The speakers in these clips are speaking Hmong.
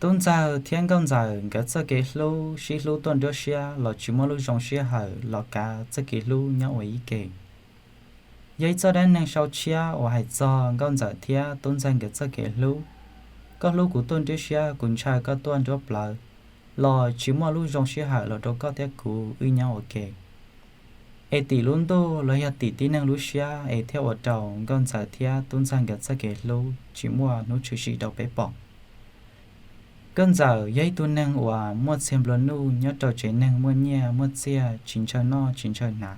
Tub Ntxawg thiab Nkauj Ntxawm nkawd txoj kev hlub sib hlub tuaj nruab siab los tsis muaj lub zoo sij hawm los kav txoj kev hlub nyob ua ib ke. Yog ib txoj dab neeg sau tshiab uas hais txog Nkauj Ntxawm thiab Tub Ntxawg nkawd txoj kev hlub. Koj hlub kuv tuaj nruab siab, kuv ntshaw koj tuaj nruab plawv, los tsis muaj lub zoo sij hawm los rau koj thiab kuv wb nyob ua ke. Es tim lub ntuj los yog tim tib neeg lub siab es thiaj ua rau Nkauj Ntxawm thiab Tub Ntxawg nkawd txoj kev hlub tsis muaj hnub tshwm sim rau peb pom. Nkauj Ntxawm yog ib tug neeg uas muaj txiag nplua nuj nyob rau tsev neeg muaj nyiaj muaj txiag tsis ntshaw noj tsis ntshaw hnav.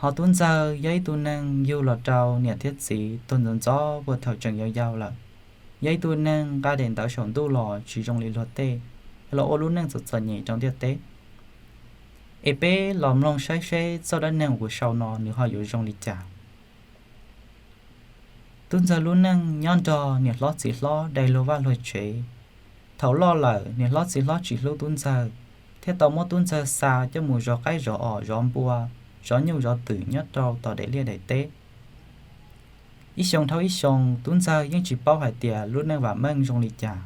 Ho Tub Ntxawg yog ib tug neeg yug los rau niam thiab txiv tuag ntxov ntxov puag thaum tseem yau yau lawm. Yog ib tug neeg nqa daim ntawv saum ntuj los tsis zoo li luag tej, los ua lub neej txom txom nyem rau ntiaj teb. Es peb los mloog saib seb txoj dab neeg uas kuv sau no nws ho yuav zoo li cas. Tub Ntxawg lub neej nyob nrog niam hlob txiv hlob dai luag vaj luag tsev. Thaum loj lawm niam hlob txiv hlob tsis hlub Tub Ntxawg, thiaj tau muab Tub Ntxawg xa coj mus zov qaib zov os zov npua, zov nyuj zov twm nyob rau tom daim liaj daim teb. Ib xyoo dhau ib xyoo Tub Ntxawg yeej tsis paub hais tias lub neej vam meej zoo li cas.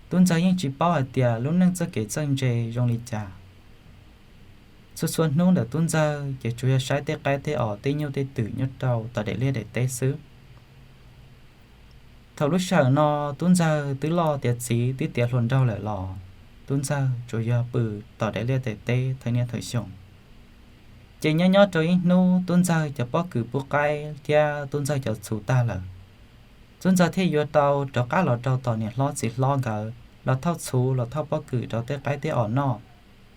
Tub Ntxawg yeej tsis paub hais tias lub neej txoj kev txawj ntse zoo li cas. Txhua txhua hnub ntawm Tub Ntxawg ces tsuas yog saib tej qaib tej os tej nyuj tej twm nyob rau tom daim liaj daim teb xwb. Thaum lub sij hawm no Tub Ntxawg twb loj tiav txiv twb tiav hluas nraug lawm los Tub Ntxawg tsuas yog pw tom daim liaj daim teb thawj niaj thawj xyoo. Ces nyob nyob rau ib hnub Tub Ntxawg cov pob kws pub qaib thiab Tub Ntxawg cov txhuv tag lawm. Tub Ntxawg thiaj yuav tau rov qab los rau tom niam hlob txiv hlob nkawd los thauj txhuv los thauj pob kws rau tej qaib tej os noj,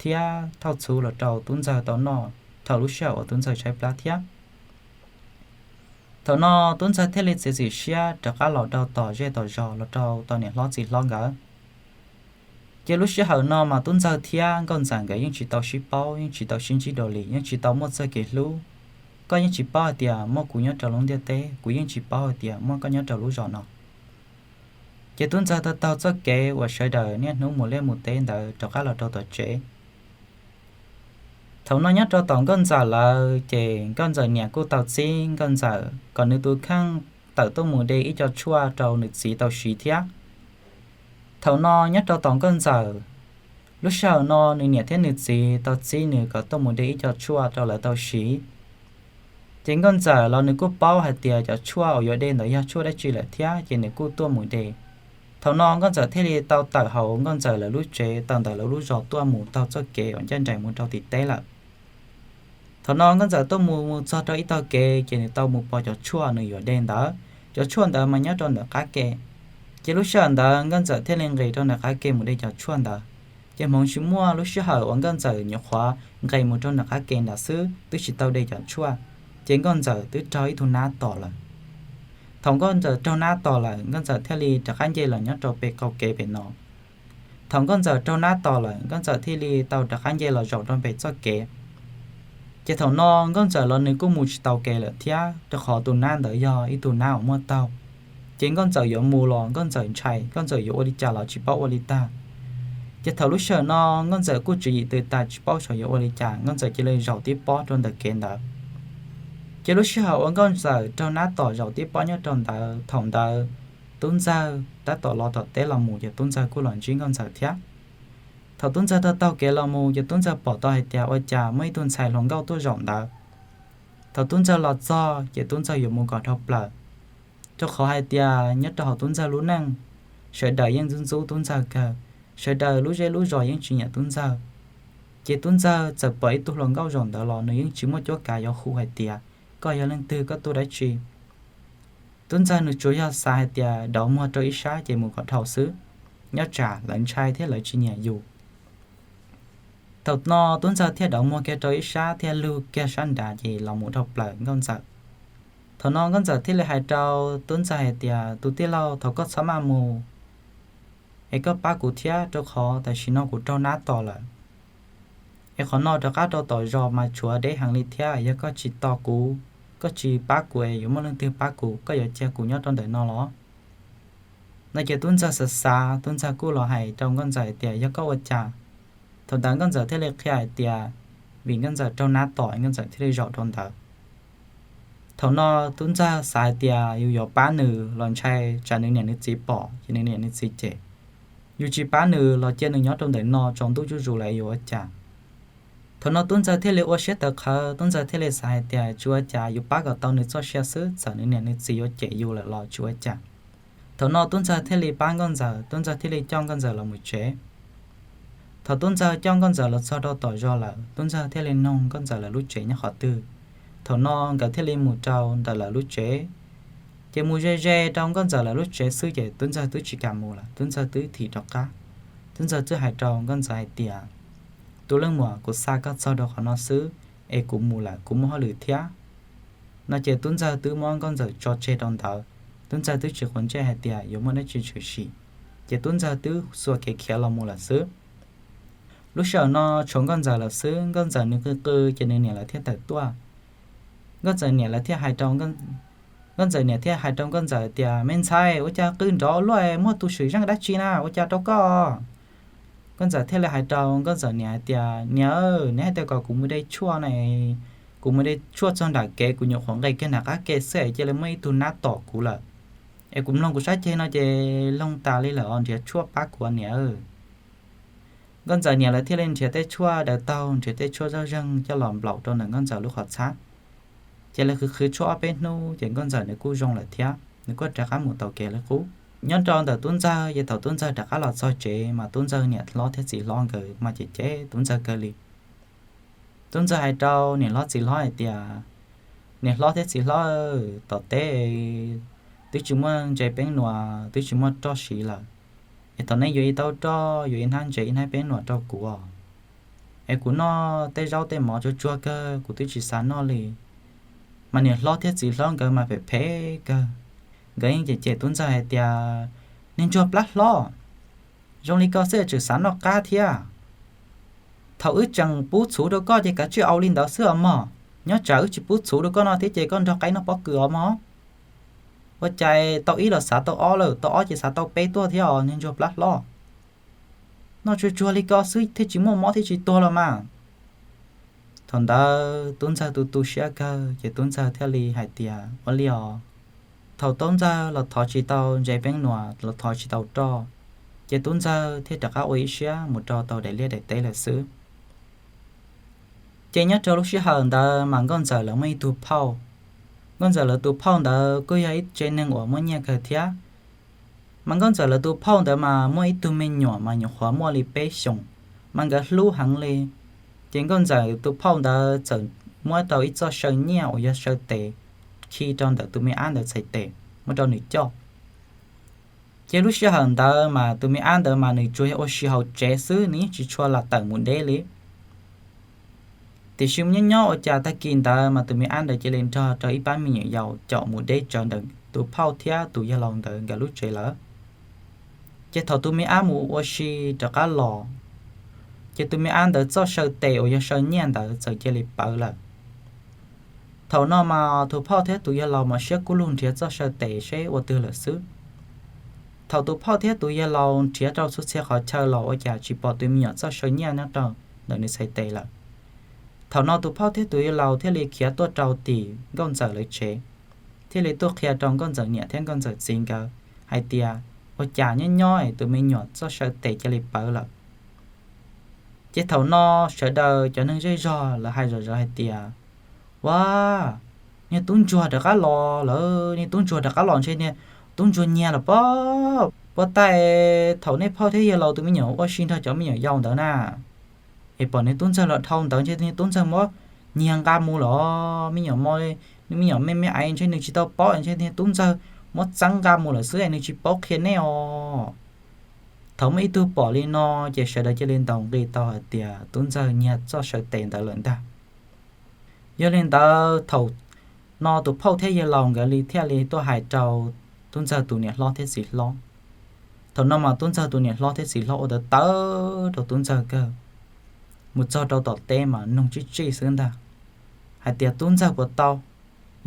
thiab thauj txhuv los rau Tub Ntxawg tau noj thaum lub sij hawm uas Tub Ntxawg tshaib plab thiab. Thaum no Tub Ntxawg thiaj li txiav txim siab rov qab los rau tom zej tom zos los rau tom niam hlob txiv hlob nkawd. Ces lub sij hawm no mas Tub Ntxawg thiab Nkauj Ntxawm nkawd yeej tsis tau sib paub, yeej tsis tau sib ntsib dua li, yeej tsis tau muaj txoj kev hlub. Koj yeej tsis paub hais tias muaj kuv nyob rau lub ntiaj teb, kuv yeej tsis paub hais tias muaj koj nyob rau lub zos no. Ces Tub Ntxawg taug taug txoj kev uas sawv daws niaj hnub mus liaj mus teb ntawd rov qab los rau tom tsev. Thaum no nyob rau tom Nkauj Ntxawm lawm ces Nkauj Ntxawm niam kuj tau txib Nkauj Ntxawm kom nws tus kheej tawm tuaj mus de ib co tshuaj rau nws txiv tau siv thiab. Thaum no nyob rau tom Nkauj Ntxawm, lub sij hawm no nws niam thiab nws txiv tau txib nws kom tuaj mus de ib co tshuaj rau lawv tau siv. Ces Nkauj Ntxawm los nws kuj paub hais tias cov tshuaj uas yuav de ntawd yog tshuaj dab tsi lawm thiab ces nws kuj tuaj mus de. Thaum no Nkauj Ntxawm thiaj li tau tawm hauv Nkauj Ntxawm lawv lub tsev, tawm ntawm lawv lub zos tuaj mus taug txoj kev uas ncaj nraim mus rau tim teb lawm. Thaum no Nkauj Ntxawm tuaj mus mus txog rau ib tog kev ces nws tau mus pom cov tshuaj nws yuav de ntawd. Cov tshuaj ntawd mas nyob rau ntawm qab ke. Ces lub sij hawm ntawd Nkauj Ntxawm thiaj li nqis rau ntawm qab ke mus de cov tshuaj ntawd. Ces hmoov tsis muaj, lub sij hawm uas Nkauj Ntxawm nyuam qhuav nqis mus rau ntawm qab ke ntawd xwb twb tsis tau de cov tshuaj, ces Nkauj Ntxawm twb raug ib tug nab tom lawm. Thaum Nkauj Ntxawm raug nab tom lawm, Nkauj Ntxawm thiaj li rov qab nce los nyob rau pem qaum kev pem no. Thaum Nkauj Ntxawm raug nab tom lawm, Nkauj Ntxawm thiaj li tau rov qab nce los zaum rau pem txoj kev. Ces thaum no Nkauj Ntxawm los nws kuj mus tsis tau kev lawm thiab, rau qhov tus nab ntawd yog ib tug nab uas muaj taug. Ces Nkauj Ntxawm yuav mus los Nkauj Ntxawm ntshai, Nkauj Ntxawm yuav ua li cas los tsis paub ua li tag. Ces thaum lub sij hawm no Nkauj Ntxawm kuj tswv yim tws tas tsis paub xyov yuav ua li cas, Nkauj Ntxawm cia li zaum tib pob rau ntawm kev ntawd. Ces lub sij hawm uas Nkauj Ntxawm raug nab tom zaum tib pob nyob rau ntawd, thaum ntawd Tub Ntxawg tab tom los tom teb los mus ces Tub Ntxawg kuj los ntsib Nkauj Ntxawm thiab. Thaum Tub Ntxawg taug taug kev los mus ces Tub Ntxawg pom tau hais tias ua cas muaj ib tug ntxhais hluas nkauj tuaj zaum ntawd. Thaum Tub Ntxawg los txog ces Tub Ntxawg yuav mus kom dhau plaws, rau qhov hais tias nyob rau hauv Tub Ntxawg lub neej, sawv daws yeej ntxub ntxub Tub Ntxawg kawg, sawv daws lub zej lub zos yeej tsis nyiam Tub Ntxawg. Ces Tub Ntxawg txawm pom ib tug hluas nkauj zaum ntawd los nws yeej tsis muaj cuab kav yuav hu hais tias koj yog leej twg, koj tuaj dab tsi. Tub Ntxawg nws tsuas yog xav hais tias dauv muag rau ib sab ces mus kom dhau xwb, nyob tsam lawv ntshai thiab lawv tsis nyiam yus. Thaum no Tub Ntxawg thiaj dauv muag kiag rau ib sab thiaj lug kiag sab nrad ces los mus dhau plaws Nkauj Ntxawm. Thaum no Nkauj Ntxawm thiaj li hais rau Tub Ntxawg hais tias, tus tij laug, thov koj txhob maj mus, es koj pab kuv thiab, rau qhov tam sim no kuv raug nab tom lawm. Es qhov no rov qab rau tom zos mas tshuav deb heev li thiab, yog koj tsis tos kuv, koj tsis pab kuv es yuav muaj leej twg pab kuv, koj yuav cia kuv nyob rau ntawm no los? No ces Tub Ntxawg xav xav, Tub Ntxawg kuj los hais rau Nkauj Ntxawm hais tias yog koj ua cas. Thaum ntawd Nkauj Ntxawm thiaj li qhia hais tias vim Nkauj Ntxawm raug nab tom, Nkauj Ntxawm thiaj li zaum rau ntawd. Thaum no Tub Ntxawg xav hais tias yus yuav pab nws los ntshai tsam nws niam nws txiv pom ces nws niam nws txiv cem. yus tsis pab nws los cia nws nyob rau ntawm no tsaus ntuj zuj zus lawm yuav ua cas? Thaum no tub ntxawg thiaj li ua siab tawv qhawv, tub ntxawg thiaj li xav hais tias tsis ua cas, yus pab kom tau nws txoj sia xwb, txawm nws niam nws txiv yuav cem yus lawm los tsis ua cas. Thaum no tub ntxawg thiaj li pab nkauj ntxawm, tub ntxawg thiaj li coj nkauj ntxawm los mus tsev. Thaum tub ntxawg coj nkauj ntxawm los txog rau tom zos lawm, tub ntxawg thiaj li noog nkauj ntxawm lawv lub tsev nyob qhov twg. Thaum no nkawd thiaj li mus rau ntawm lawv lub tsev. Ces mus ze ze rau nkauj ntxawm lawv lub tsev xwb ces tub ntxawg twb tsis kam mus lawm, tub ntxawg twb thim rov qab. Tub ntxawg twb hais rau nkauj ntxawm hais tias, tus leej muam, kuv xa koj txog rau qhov no xwb es kuv mus lawm, kuv muaj hauj lwm thiab. No ces tub ntxawg twb muab nkauj ntxawm tso tseg rau ntawd, tub ntxawg twb tsis quav ntsej hais tias yuav muaj dab tsi tshwm sim, ces tub ntxawg twb xuas kev khiav los mus lawm xwb. Lub sij hawm no tshuav nkauj ntxawm lawm xwb, nkauj ntxawm nws qw qw ces nws niam lawv thiaj tawm tuaj. Nkauj ntxawm niam lawv thiaj hais rau, nkauj ntxawm niam thiaj hais rau nkauj ntxawm tias, me ntxhais, ua cas qw nrov luaj, muaj tus swm zeej dab tsi na, ua cas rau koj? Nkauj ntxawm thiaj li hais rau nkauj ntxawm niam hais tias, niam, neb hais tias kom kuv mus de tshuaj na, kuv mus de tshuaj txog nram kev, kuv nyuam qhuav nqes kiag nram qab ke xwb es cia li muaj ib tug nab tom kuv lawm, es kuv mloog kuv sab ceg no ces loog tas li lawm os, nrhiav tshuaj pab kuv niam. Nkauj ntxawm niam lawv thiaj li nrhiav tej tshuaj daws taug, nrhiav tej tshuaj zoj zeeg coj los nplaum rau ntawm nkauj ntxawm lub qhov txhab. Ces lawv khwv khwv tshuaj ob peb hnub ces nkauj ntxawm nws kuj zoo lawm thiab, nws kuj rov qab mus taus kev li qub. Nyob rau ntawm tub ntxawg ces thaum tub ntxawg rov qab los txog tsev mas tub ntxawg niam hlob thiab txiv hlob nkawd mas cem cem tub ntxawg kawg li. Tub ntxawg hais rau niam hlob txiv hlob hais tias, niam hlob thiab txiv hlob, tom teb twb tsis muaj ntses peeb nuas, twb tsis muaj roj siv lawm, es thaum nej yuav ib taub roj, yuav ib hnab ntses ib hnab peeb nuas rau kuv os. Es kuv noj tej zaub tej mov tsuag tsuag kawg kuv twb tsis xav noj li. Mas niam hlob thiab txiv hlob nkawd mas phem phem kawg, nkawd yeej cem cem tub ntxawg hais tias, niag ntsuag plab hlob, zoo li koj xwb tseem xav noj qab thiab. Thaum wb tseem pub txhuv rau koj ces kav tsij aus li ntawd xwb os mog. Nyob tsam wb tsis pub txhuv rau koj no thiab ces koj nrog qaib noj pob kws os mog. Ua cas tau ib los xav tau ob lawm, tau ob ces xav tau peb tuaj thiab os niag ntsuag plab hlob. Noj tsuag tsuag li koj xwb thiaj tsis muaj mob thiab tsis tuag los mas. Thaum ntawd tub ntxawg tu tu siab kawg ces tub ntxawg thiaj li hais tias, ua li os. Thaum tub ntxawg los thov tsis tau ntses peeb nuas, los thov tsis tau roj, ces tub ntxawg thiaj rov qab ua ib siab mus rau tau daim liaj daim teb lawm xwb. Ces nyob rau lub sij hawm ntawd mas nkauj ntxawm lawv muaj ib tug phauj. Nkauj ntxawm lawv tus phauj ntawd kuj yog ib tsev neeg uas muaj nyiaj kawg thiab. Mas nkauj ntxawm lawv tus phauj ntawd mas muaj ib tug me nyuam mas nyuam qhuav muaj li peb xyoos, mas nkawd hlub heev li. Ces nkauj ntxawm tus phauj ntawd txawm muab tau ib txoj saw nyiaj uas yog saw tes khi rau ntawm tus me ab ntawd txhais tes, muab rau nws coj. Ces lub sij hawm ntawd mas tus me ab ntawd mas nws tsuas yog ua si hauv tsev xwb, nws yeej tsis tshua lam tawm mus deb li. Tiam sis nyob nyob ua cas tag kis ntawd mas tus me ab ntawd cia li nrog rau ib pab me nyuam yaus caum mus deb tsawv ntawm tus phauj thiab tus yawg laus ntawd nkawd lub tsev lawm. Ces thaum tus me ab mus ua si rov qab los, ces tus me ab ntawd txoj saw tes uas yog saw nyiaj ntawd txawm cia li pawv lawm. Thaum no mas tus phauj thiab tus yawg laus mas siab kub lug nrhiav txoj saw tes seb ua twg lawm xwb. Thaum tus phauj thiab tus yawg laus nrhiav rau txhua txhia qhov chaw los ua cas tsis pom tus me nyuam txoj saw nyiaj nyob rau ntawm nws txhais tes lawm. Thaum no tus phauj thiab tus yawg laus thiaj li khiav tuaj rau tim nkauj ntxawm lawv tsev, thiaj li tuaj qhia rau nkauj ntxawm niam thiab nkauj ntxawm txiv nkawd hais tias, ua cas nyob nyob es tus me nyuam txoj saw tes cia li pawv lawm. Ces thaum no sawv daws cov neeg zej zog lawv hais zom zaws hais tias, ua, niag tub ntsuag rov qab los lawm, niag tub ntsuag rov qab los ntshe niag tub ntsuag nyiag lawm pob. Puas tas thaum nej phauj thiab yawg laus tus me nyuam ua si nrog cov me nyuam yaus ntawd na, es pom niag tub ntxawg los dhau ntawd ntshe niag tub ntxawg muab nyiag nqa mus lawm. Me nyuam mo, me nyuam me me aiv ntshe nws tsis tau paub, ntshe niag tub ntxawg muab txeeb nqa mus lawm xwb es nws tsis paub qhia nej os. Thaum muaj ib tug pom li no, ces sawv daws cia li ntaus nqi tau hais tias tub ntxawg nyiag txoj saw tes ntawd lawm ntag. Yog li ntawd thaum no tus phauj thiab yawg laus nkawd li thiaj li tuaj hais rau tub ntxawg tus niam hlob thiab txiv hlob. Thaum no mas tub ntxawg tus niam hlob thiab txiv hlob ua tawv tawv rau tub ntxawg kawg, mus txog rau tom teb mas noog tsib tsij xwb ntag, hais tias tub ntxawg puas tau,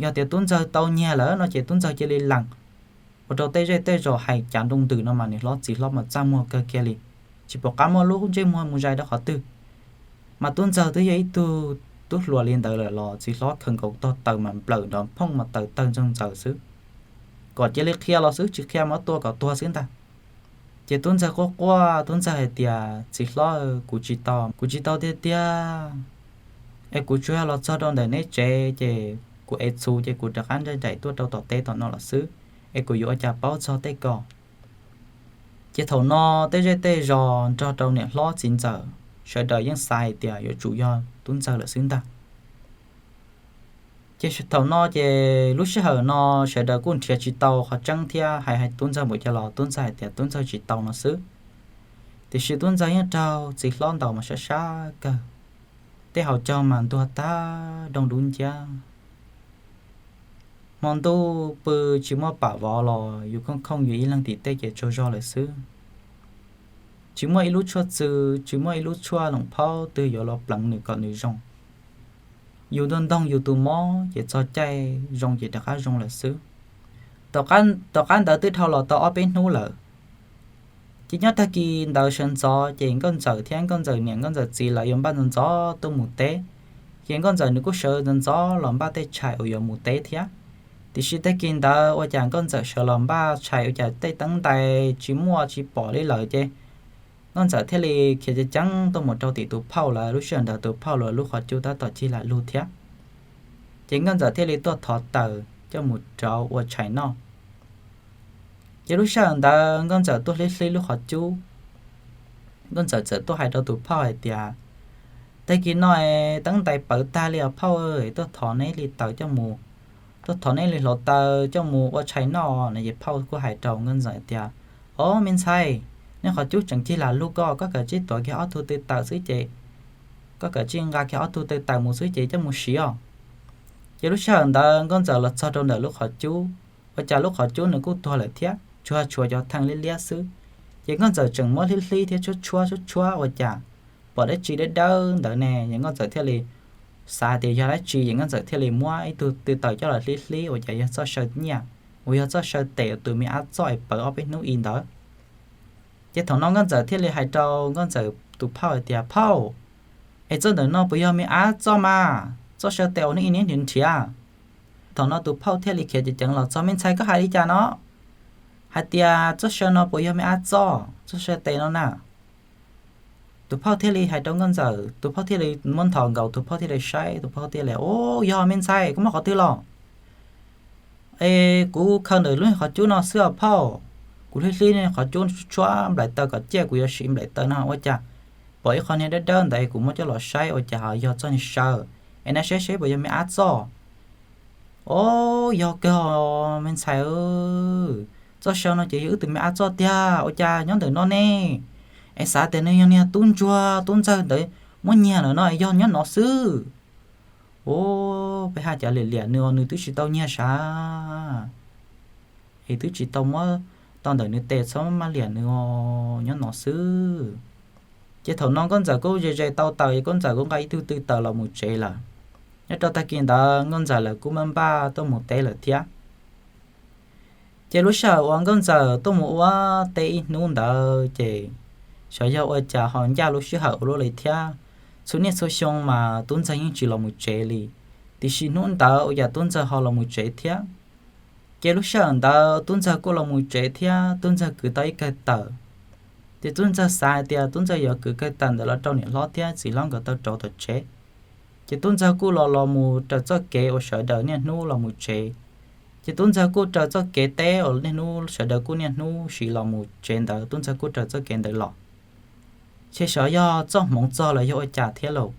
yog tias tub ntxawg tau nyiag lawm no ces tub ntxawg cia li lees, ua rau tej zej tej zos hais cav nroo ntws no mas niam hlob txiv hlob mas txaj muag kawg kiag li, tsis pom qab muab lub ntsej muag mus zais rau qhov twg. Mas tub ntxawg twb yog ib tug tub hluas li ntawd lawm los txiv hlob khaws nkaus tog taws mas nplawm nrov phooj mas taws tawg ntsoog ntxaws xwb, kom cia li qhia los xwb, tsis qhia mas tua kom tuag xwb ntag. Ces tub ntxawg quaj quaj, tub ntxawg hais tias, Txiv hlob, kuv tsis tau, kuv tsis tau tiag tiag. Es kuv tsuas yog los txog rau ntawm neb tsev ces kuv ev txhuv ces kuv rov qab nraim nraim tuaj rau tom teb tom no los xwb, es kuv yuav ua cas paub txog tej ko. Ces thaum no tej zej tej zos nrog rau niam hlob txiv ntxawm sawv daws yeej xav hais tias yuav tsum yog tub ntxawg lawm xwb ntag. Ces thaum no ces lub sij hawm no sawv daws kuj nrhiav tsis tau qhov tseeb thiab, hais hais tub ntxawg npaum cas los tub ntxawg hais tias tub ntxawg tsis tau no xwb. Tiam sis tub ntxawg yeej raug txiv hlob ntaus mas sab sab kawg, tej hauv caug mas ntuag tag doo dub nciab. Hmo ntuj pw tsis muaj pam vov los yus khooj khooj yus ib leeg tim tej ces tsaug zog lawm xwb. Tsis muaj ib lub tshuaj txw, tsis muaj ib lub tshuaj loos phaub twg yuav los pleev nws kom nws zoo. Yus ntuag ntoog yus tus mob ces txog caij zoo ces rov qab zoo lawm xwb. Tom qab ntawd twb dhau los tau ob peb hnub lawm. Ces nyob tag kis ntawd sawv ntxov ces nkauj ntxawm thiab nkauj ntxawm niam nkauj ntxawm txiv lawv yuav npaj ntxov ntxov tuaj mus teb. Ces nkauj ntxawm nws kuj sawv ntxov ntxov los npaj tej tshais uas yuav mus teb thiab. Tiam sis tag kis ntawd ua cas nkauj ntxawm sawv los npaj tshais ua cas tej teeb ntais tsis muaj tsis pom li lawm ces nkauj ntxawm thiaj li khiav ceev ceev tuaj mus rau tim tus phauj lawv. Lub sij hawm ntawd tus phauj lawv lub qhov cub tab tom cig lam lug thiab. Ces nkauj ntxawm thiaj li tuaj thov taws coj mus rauv ua tshais noj. Ces lub sij hawm ntawd nkauj ntxawm tuaj hlib hlib lub qhov cub. Nkauj ntxawm txawm tuaj hais rau tus phauj hais tias, Tag kis no teeb ntais pawv tag li os phauj, tuaj thov neb li taws coj mus, tuaj thov neb li hluav taws coj mus ua tshais noj no. Ces phauj kuj hais rau nkauj ntxawm tias, Au me ntxhais, nej qhov cub tseem cig lam lug ko, koj kawm tsij tuav kiag ob tug tw taws xwb ces, koj kawm tsij nqa kiag ob tug tw taws mus xwb ces coj mus siv os. Ces lub sij hawm ntawd nkauj ntxawm los txog rau ntawm lub qhov cub, ua cas lub qhov cub nws kuj tuag lawm thiab, tsuas tshuav cov thee liab liab xwb. Ces nkauj ntxawm tseem muab hlib hlib thiab tshuab tshuab tshuab tshuab ua cas pom dab tsi dawb dawb ntawd ne, ces nkauj ntxawm thiaj li xav tias yog dab tsi, ces nkauj ntxawm thiaj li muab ib tug tw taws coj los hlib hlib ua cas yog txoj saw nyiaj, uas yog txoj saw tes uas tus me ab txoj es pawv ob peb hnub i ntawd. Ces thaum no nkauj ntxawm thiaj li hais rau nkauj ntxawm tus phauj hais tias, Phauj, es txoj ntawm no puas yog me ab txoj mas, txoj saw tes uas nej i niab nrhiav nrhiav? Thaum no tus phauj thiaj li khiav ceev ceev los txog, Me ntxhais, koj hais li cas no? Hais tias txoj saw no puas yog me ab txoj, txoj saw tes no na? Tus phauj thiaj li hais rau nkauj ntxawm, tus phauj thiaj li muab nthos nkaus, tus phauj thiaj li saib, tus phauj thiaj li, Au, yog me ntxhais, koj muab qhov twg los? Es kuv khaws ntawm lub qhov cub no xwb os phauj. Kuv hlib hlib qhov cub tshuab nplaim taws kom ciaj, kuv yuav siv nplaim taws no ua cas pom ib qho niag dawb dawb ntawd, kuv muab coj los saib ua cas ho yog txoj niag saw. Es nej saib seb puas yog me ab txoj? Au, yog kawg me ntxhais, txoj saw no ces yog wb tus me ab txoj tiag, ua cas nyob ntawm no ne? Es xav tias nws yog niag tub ntsuag tub ntxawg ntawd muab nyiag lawm no es yog nyob no xwb. Au, peb haj cav liam liam nws os, nws twb tsis tau nyiag sav, es twb tsis tau muab tau ntawm nws tes, txhob maj liam nws os, nyob no xwb. Ces thaum no nkauj ntxawm kuj ze ze tau taws, nkauj ntxawm kuj nqa ib tug tw taws los mus tsev lawm. Nyob rau tag kis ntawd nkauj ntxawm lawv kuj maj npaj tuaj mus teb lawm thiab. Ces lub sij hawm uas nkauj ntxawm tuaj mus ua teb ib hnub ntawd ces xyov yog ua cas ho ncaj lub sij hawm ua luaj li thiab. Txhua niaj txhua xyoo mas tub ntxawg yeej tsis los mus tsev li, tiam sis hnub ntawd ua cas tub ntxawg ho los mus tsev thiab. Ces lub sij hawm ntawd tub ntxawg kuj los mus tsev thiab, tub ntxawg kwv tau ib kawg taws. Ces tub ntxawg xav hais tias tub ntxawg yuav kwv kawg taws ntawd los rau niam hlob thiab txiv hlob nkawd tau rauv tom tsev. Ces tub ntxawg kuj los los mus raws txoj kev uas sawv daws niaj hnub los mus tsev. Ces tub ntxawg kuj raws txoj kev teb uas niaj hnub sawv daws kuj niaj hnub siv los mus tsev ntawd, tub ntxawg kuj raws txoj kev ntawd los. Ces xyov yog txoj hmoov txog los yog ua cas thiab lauj.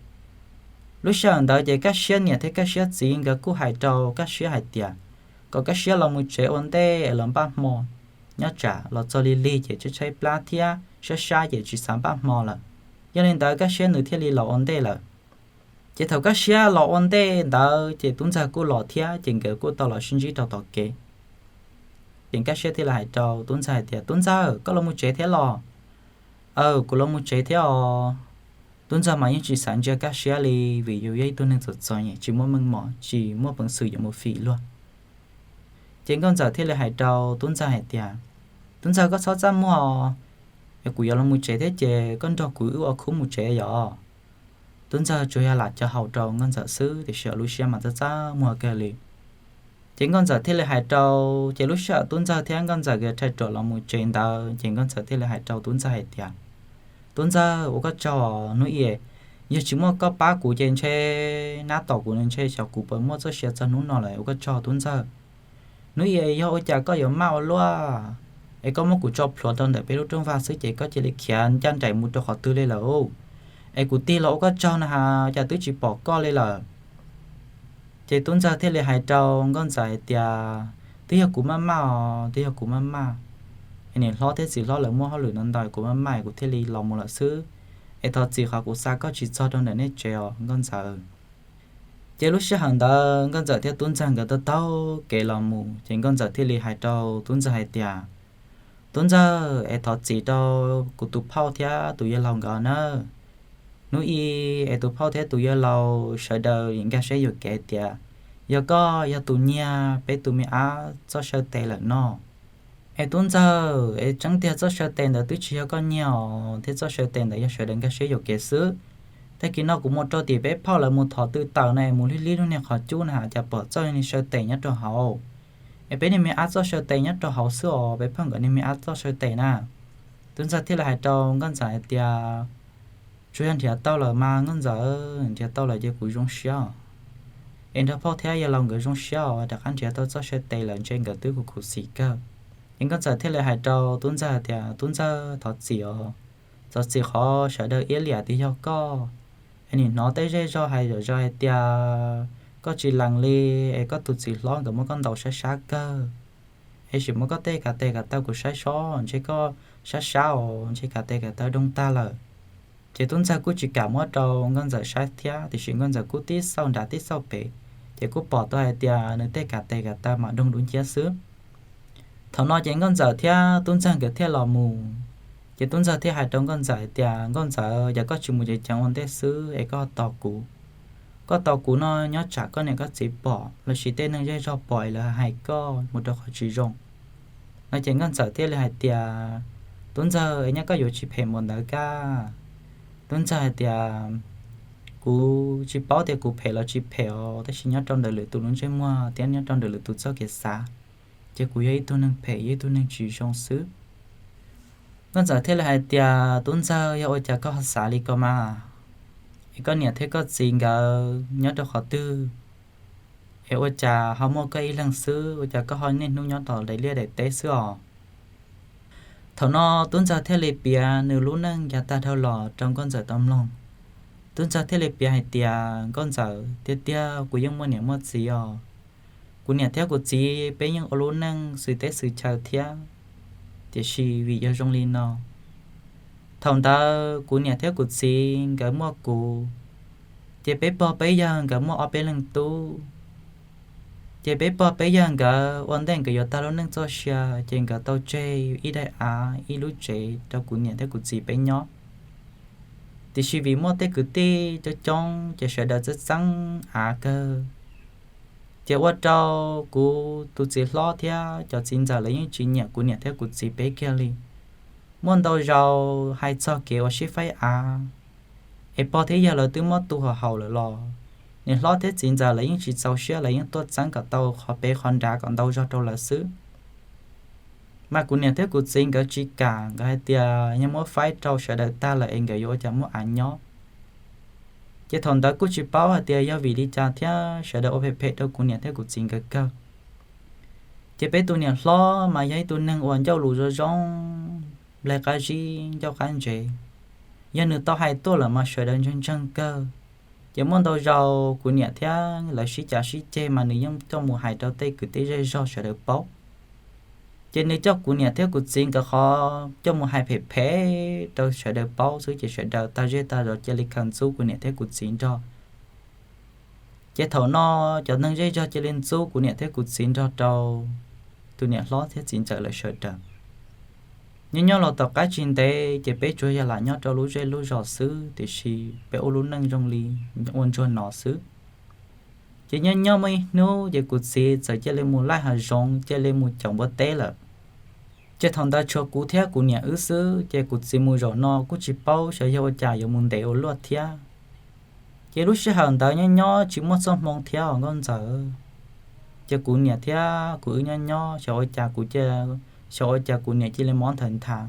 Lub sij hawm ntawd ces Kaj Siab niam thiab Kaj Siab txiv nkawd kuj hais rau Kaj Siab hais tias kom Kaj Siab los mus tsev ua ntej los npaj hmo, nyob tsam los txog lig lig ces tshaib tshaib plab thiab sab sab ces tsis xav npaj hmo lawm. Yog li ntawd Kaj Siab nws thiaj li los ua ntej lawm. Ces thaum Kaj Siab los ua ntej ntawd ces tub ntxawg kuj los thiab, ces nkawd kuj tau los sib ntsib rau tom kev. Ces Kaj Siab thiaj li hais rau tub ntxawg hais tias, Tub ntxawg, koj los mus tsev thiab los? Aw, kuv los mus tsev thiab os. Tub ntxawg mas yeej tsis xav ntsia Kaj Siab li, vim yus yog ib tug neeg txom txom nyem tsis muaj meej mom tsis muaj peev xwm yuav mus fim luag. Ces nkauj ntxawm thiaj li hais rau tub ntxawg hais tias, Tub ntxawg, koj txhob txaj muag, kuv yuav los mus tsev thiab ces koj nrog kuv wb ua khub mus tsev yom. Tub ntxawg tsuas yog lam co haus rau nkauj ntxawm xwb tiam sis lub siab mas txaj txaj muag kawg li. Ces Nkauj Ntxawm thiaj li hais rau, ces lub sij hawm Tub Ntxawg thiab Nkauj Ntxawm nkawd rhais ruam los mus tsev ntawd ces Nkauj Ntxawm thiaj li hais rau Tub Ntxawg hais tias, Tub Ntxawg, ua koj tsaug, hnub i yog tsis muaj koj pab kuv ces ntshe nab tom kuv ntshe xyov kuv puas muaj txoj sia txog hnub no lawm, ua koj tsaug Tub Ntxawg. Hnub i yog ua cas koj yuav maj ua luaj es koj muab kuv tso plhuav rau ntawm peb lub rooj vag xwb ces koj cia li khiav ncaj nraim mus rau qhov twg li lawm, es kuv tig los ua koj tsaug na has cas twb tsis pom koj li lawm. Ces Tub Ntxawg thiaj li hais rau Nkauj Ntxawm hais tias, Twb yog kuv maj maj os, twb yog kuv maj maj. Es niam hlob thiab txiv hlob lawv muaj hauj lwm no ntau, kuv maj maj kuv thiaj li los mus lawm xwb. Es thov txim qhov kuv xa koj tsis txog rau ntawm nej tsev os Nkauj Ntxawm. Ces lub sij hawm ntawd Nkauj Ntxawm thiab Tub Ntxawg nkawd taug taug kev los mus ces Nkauj Ntxawm thiaj li hais rau Tub Ntxawg hais tias, Tub Ntxawg, es thov txim rau kuv tus phauj thiab tus yawg laus nkawd na. Hnub i es tus phauj thiab tus yawg laus sawv daws nkag siab yuam kev tias yog koj yog tus nyiag peb tus me ab txoj saw tes lawm no. Es Tub Ntxawg, es tseeb tiag txoj saw tes ntawd twb tsis yog koj nyiag os, thiab txoj saw tes ntawd yog sawv daws nkag siab yuam kev xwb. Tag kis no kuv mus rau tim peb phauj lawv mus thov tw tawm na, mus lig lig lub niag qhov cub na cas pom txoj niag saw tes nyob rau hauv. Es peb niag me ab txoj saw tes nyob rau hauv xwb os, peb phauj nkawd niag me ab txoj saw tes na. Tub Ntxawg thiaj li hais rau Nkauj Ntxawm hais tias, Tsuas yog nrhiav tau lawm mas Nkauj Ntxawm, nrhiav tau lawm ces kuv zoo siab os. Es nrog phauj thiab yawg laus nkawd zoo siab os, rov qab nrhiav tau txoj saw tes lawm ntshe nkawd twb khuv khuv xim kawg. Ces Nkauj Ntxawm thiaj li hais rau Tub Ntxawg tias, Tub Ntxawg, thov txim os, thov txim qhov sawv daws iab liam tias yog koj. Es nim hnov tej zej zog hais zom zaws hais tias koj tsis lees li, es koj tus txiv hlob nkawd muab koj ntaus sab sab kawg. Es sim muab koj tej kav tes kav taw kuv saib sob, ntshe koj sab sab os, ntshe kav tes kav taw doog tag lawm. Ces Tub Ntxawg kuj tsis kam muab rau Nkauj Ntxawm saib thiab, tiam sis Nkauj Ntxawm kuj tib xauj nrad tib xauj pem, ces kuj pom tau hais tias nws tej kav tes kav taw mas doog dub nciab xwb. Thaum no ces Nkauj Ntxawm thiab Tub Ntxawg nkawd thiaj los mus. Ces Tub Ntxawg thiaj hais rau Nkauj Ntxawm hais tias, Nkauj Ntxawm, yog koj tsis mus ceev ceev ua ntej xwb es koj tos kuv. Koj tos kuv no nyob tsam koj niam koj txiv pom lossis tej neeg zej zog pom es lawv hais koj mus rau qhov tsis zoo. No ces Nkauj Ntxawm thiaj li hais tias, Tub Ntxawg, es nyob koj yuav tsis phem npaum ntawd kab? Tub Ntxawg hais tias, Kuv tsis paub tias kuv phem los tsis phem os, tab sis nyob rau ntawm lwm tus lub ntsej muag thiab nyob rau ntawm lwm tus txoj kev xav, ces kuv yog ib tug neeg phem, yog ib tug neeg tsis zoo xwb. Nkauj Ntxawm thiaj li hais tias, Tub Ntxawg, yog ua cas koj ho xav li ko mas? Es koj niam thiab koj txiv nkawd nyob rau qhov twg? Es ua cas ho muaj koj ib leeg xwb, ua cas koj ho niaj hnub nyob tom daim liaj daim teb xwb os? Thaum no Tub Ntxawg thiaj li piav nws lub neej yav tag dhau los rau Nkauj Ntxawm tau mloog. Tub Ntxawg thiaj li piav hais tias, Nkauj Ntxawm, tiag tiag kuv yeej muaj niam muaj txiv os. Kuv niam thiab kuv txiv peb yeej ua lub neej xws teb xws chaw thiab, tiam sis vim yog zoo li no, thaum ntawd kuv niam thiab kuv txiv nkawd muaj kuv, ces peb pog peb yawg nkawd muaj ob peb leeg tub. Ces peb pog peb yawg nkawd ua ntej nkawd yuav tag lub neej txoj sia, ces nkawd tau tseg ib daim av ib lub tsev rau kuv niam thiab kuv txiv peb nyob. Tiam sis vim muaj tej kwv tij coob coob ces sawv daws txeeb txeeb av kawg, ces ua rau kuv tus txiv hlob thiab cov txiv ntxawm lawv yeej tsis nyiam kuv niam thiab kuv txiv peb kiag li. Muaj ntau zaus hais txog kev ua sib faib av, es pog thiab yawg lawv twb muab tu haum haum lawm los niam hlob thiab txiv ntxawm lawv yeej tsis txaus siab, lawv yeej tuaj txeeb kom tau qhov pem qhov nrad kom ntau zog rau lawv xwb. Mas kuv niam thiab kuv txiv nkawd tsis kam, nkawd hais tias yog muab faib rau sawv daws tag lawm es nkawd yuav ua cas muaj av nyob. Ces thaum ntawd kuj tsis paub hais tias yog vim li cas thiab sawv daws ua phem phem rau kuv niam thiab kuv txiv nkawd kawg. Ces peb tus niam hlob mas yog ib tug neeg uas ncauj lus zoo zoo, nplaig qab zib ncauj qab ntsev, yog nws tau hais tuaj lawm mas sawv daws ntseeg ntseeg kawg. Ces muaj ntau zaus kuv niam thiab lawv sib cav sib ceg mas nws yeej coj mus hais rau tej kwv tij zej zog sawv daws paub. Ces nws coj kuv niam thiab kuv txiv nkawd qhov coj mus hais phem phem rau sawv daws paub xwb ces sawv daws tag zej tag zos cia li khaws ntxub kuv niam thiab kuv txiv nrog. Ces thaum no cov neeg zej zog cia li ntxub kuv niam thiab kuv txiv nrog rau tus niam hlob thiab txiv ntxawm lawv sawv daws. Nyob nyob los tom qab tsis ntev ces peb tsuas yog lam nyob rau lub zej lub zos xwb, tiam sis peb ua lub neej zoo li ua ntsuag no xwb. Ces nyob nyob muaj ib hnub ces kuv txiv txawm cia li mus laij hav zoov, cia li mus caum npua teb lawm. Ces thaum ntawd tshuav kuv thiab kuv niam wb xwb, ces kuv txiv mus zaum no kuj tsis paub xyov yog ua cas yuav mus ntev ua luaj thiab. Ces lub sij hawm ntawd nyob nyob tsis muaj txoj hmoo thiab os nkauj ntxawm. Ces kuv niam thiab kuv wb nyob nyob xyov ua cas kuv cia, xyov ua cas kuv niam cia li mob nthaws nthav.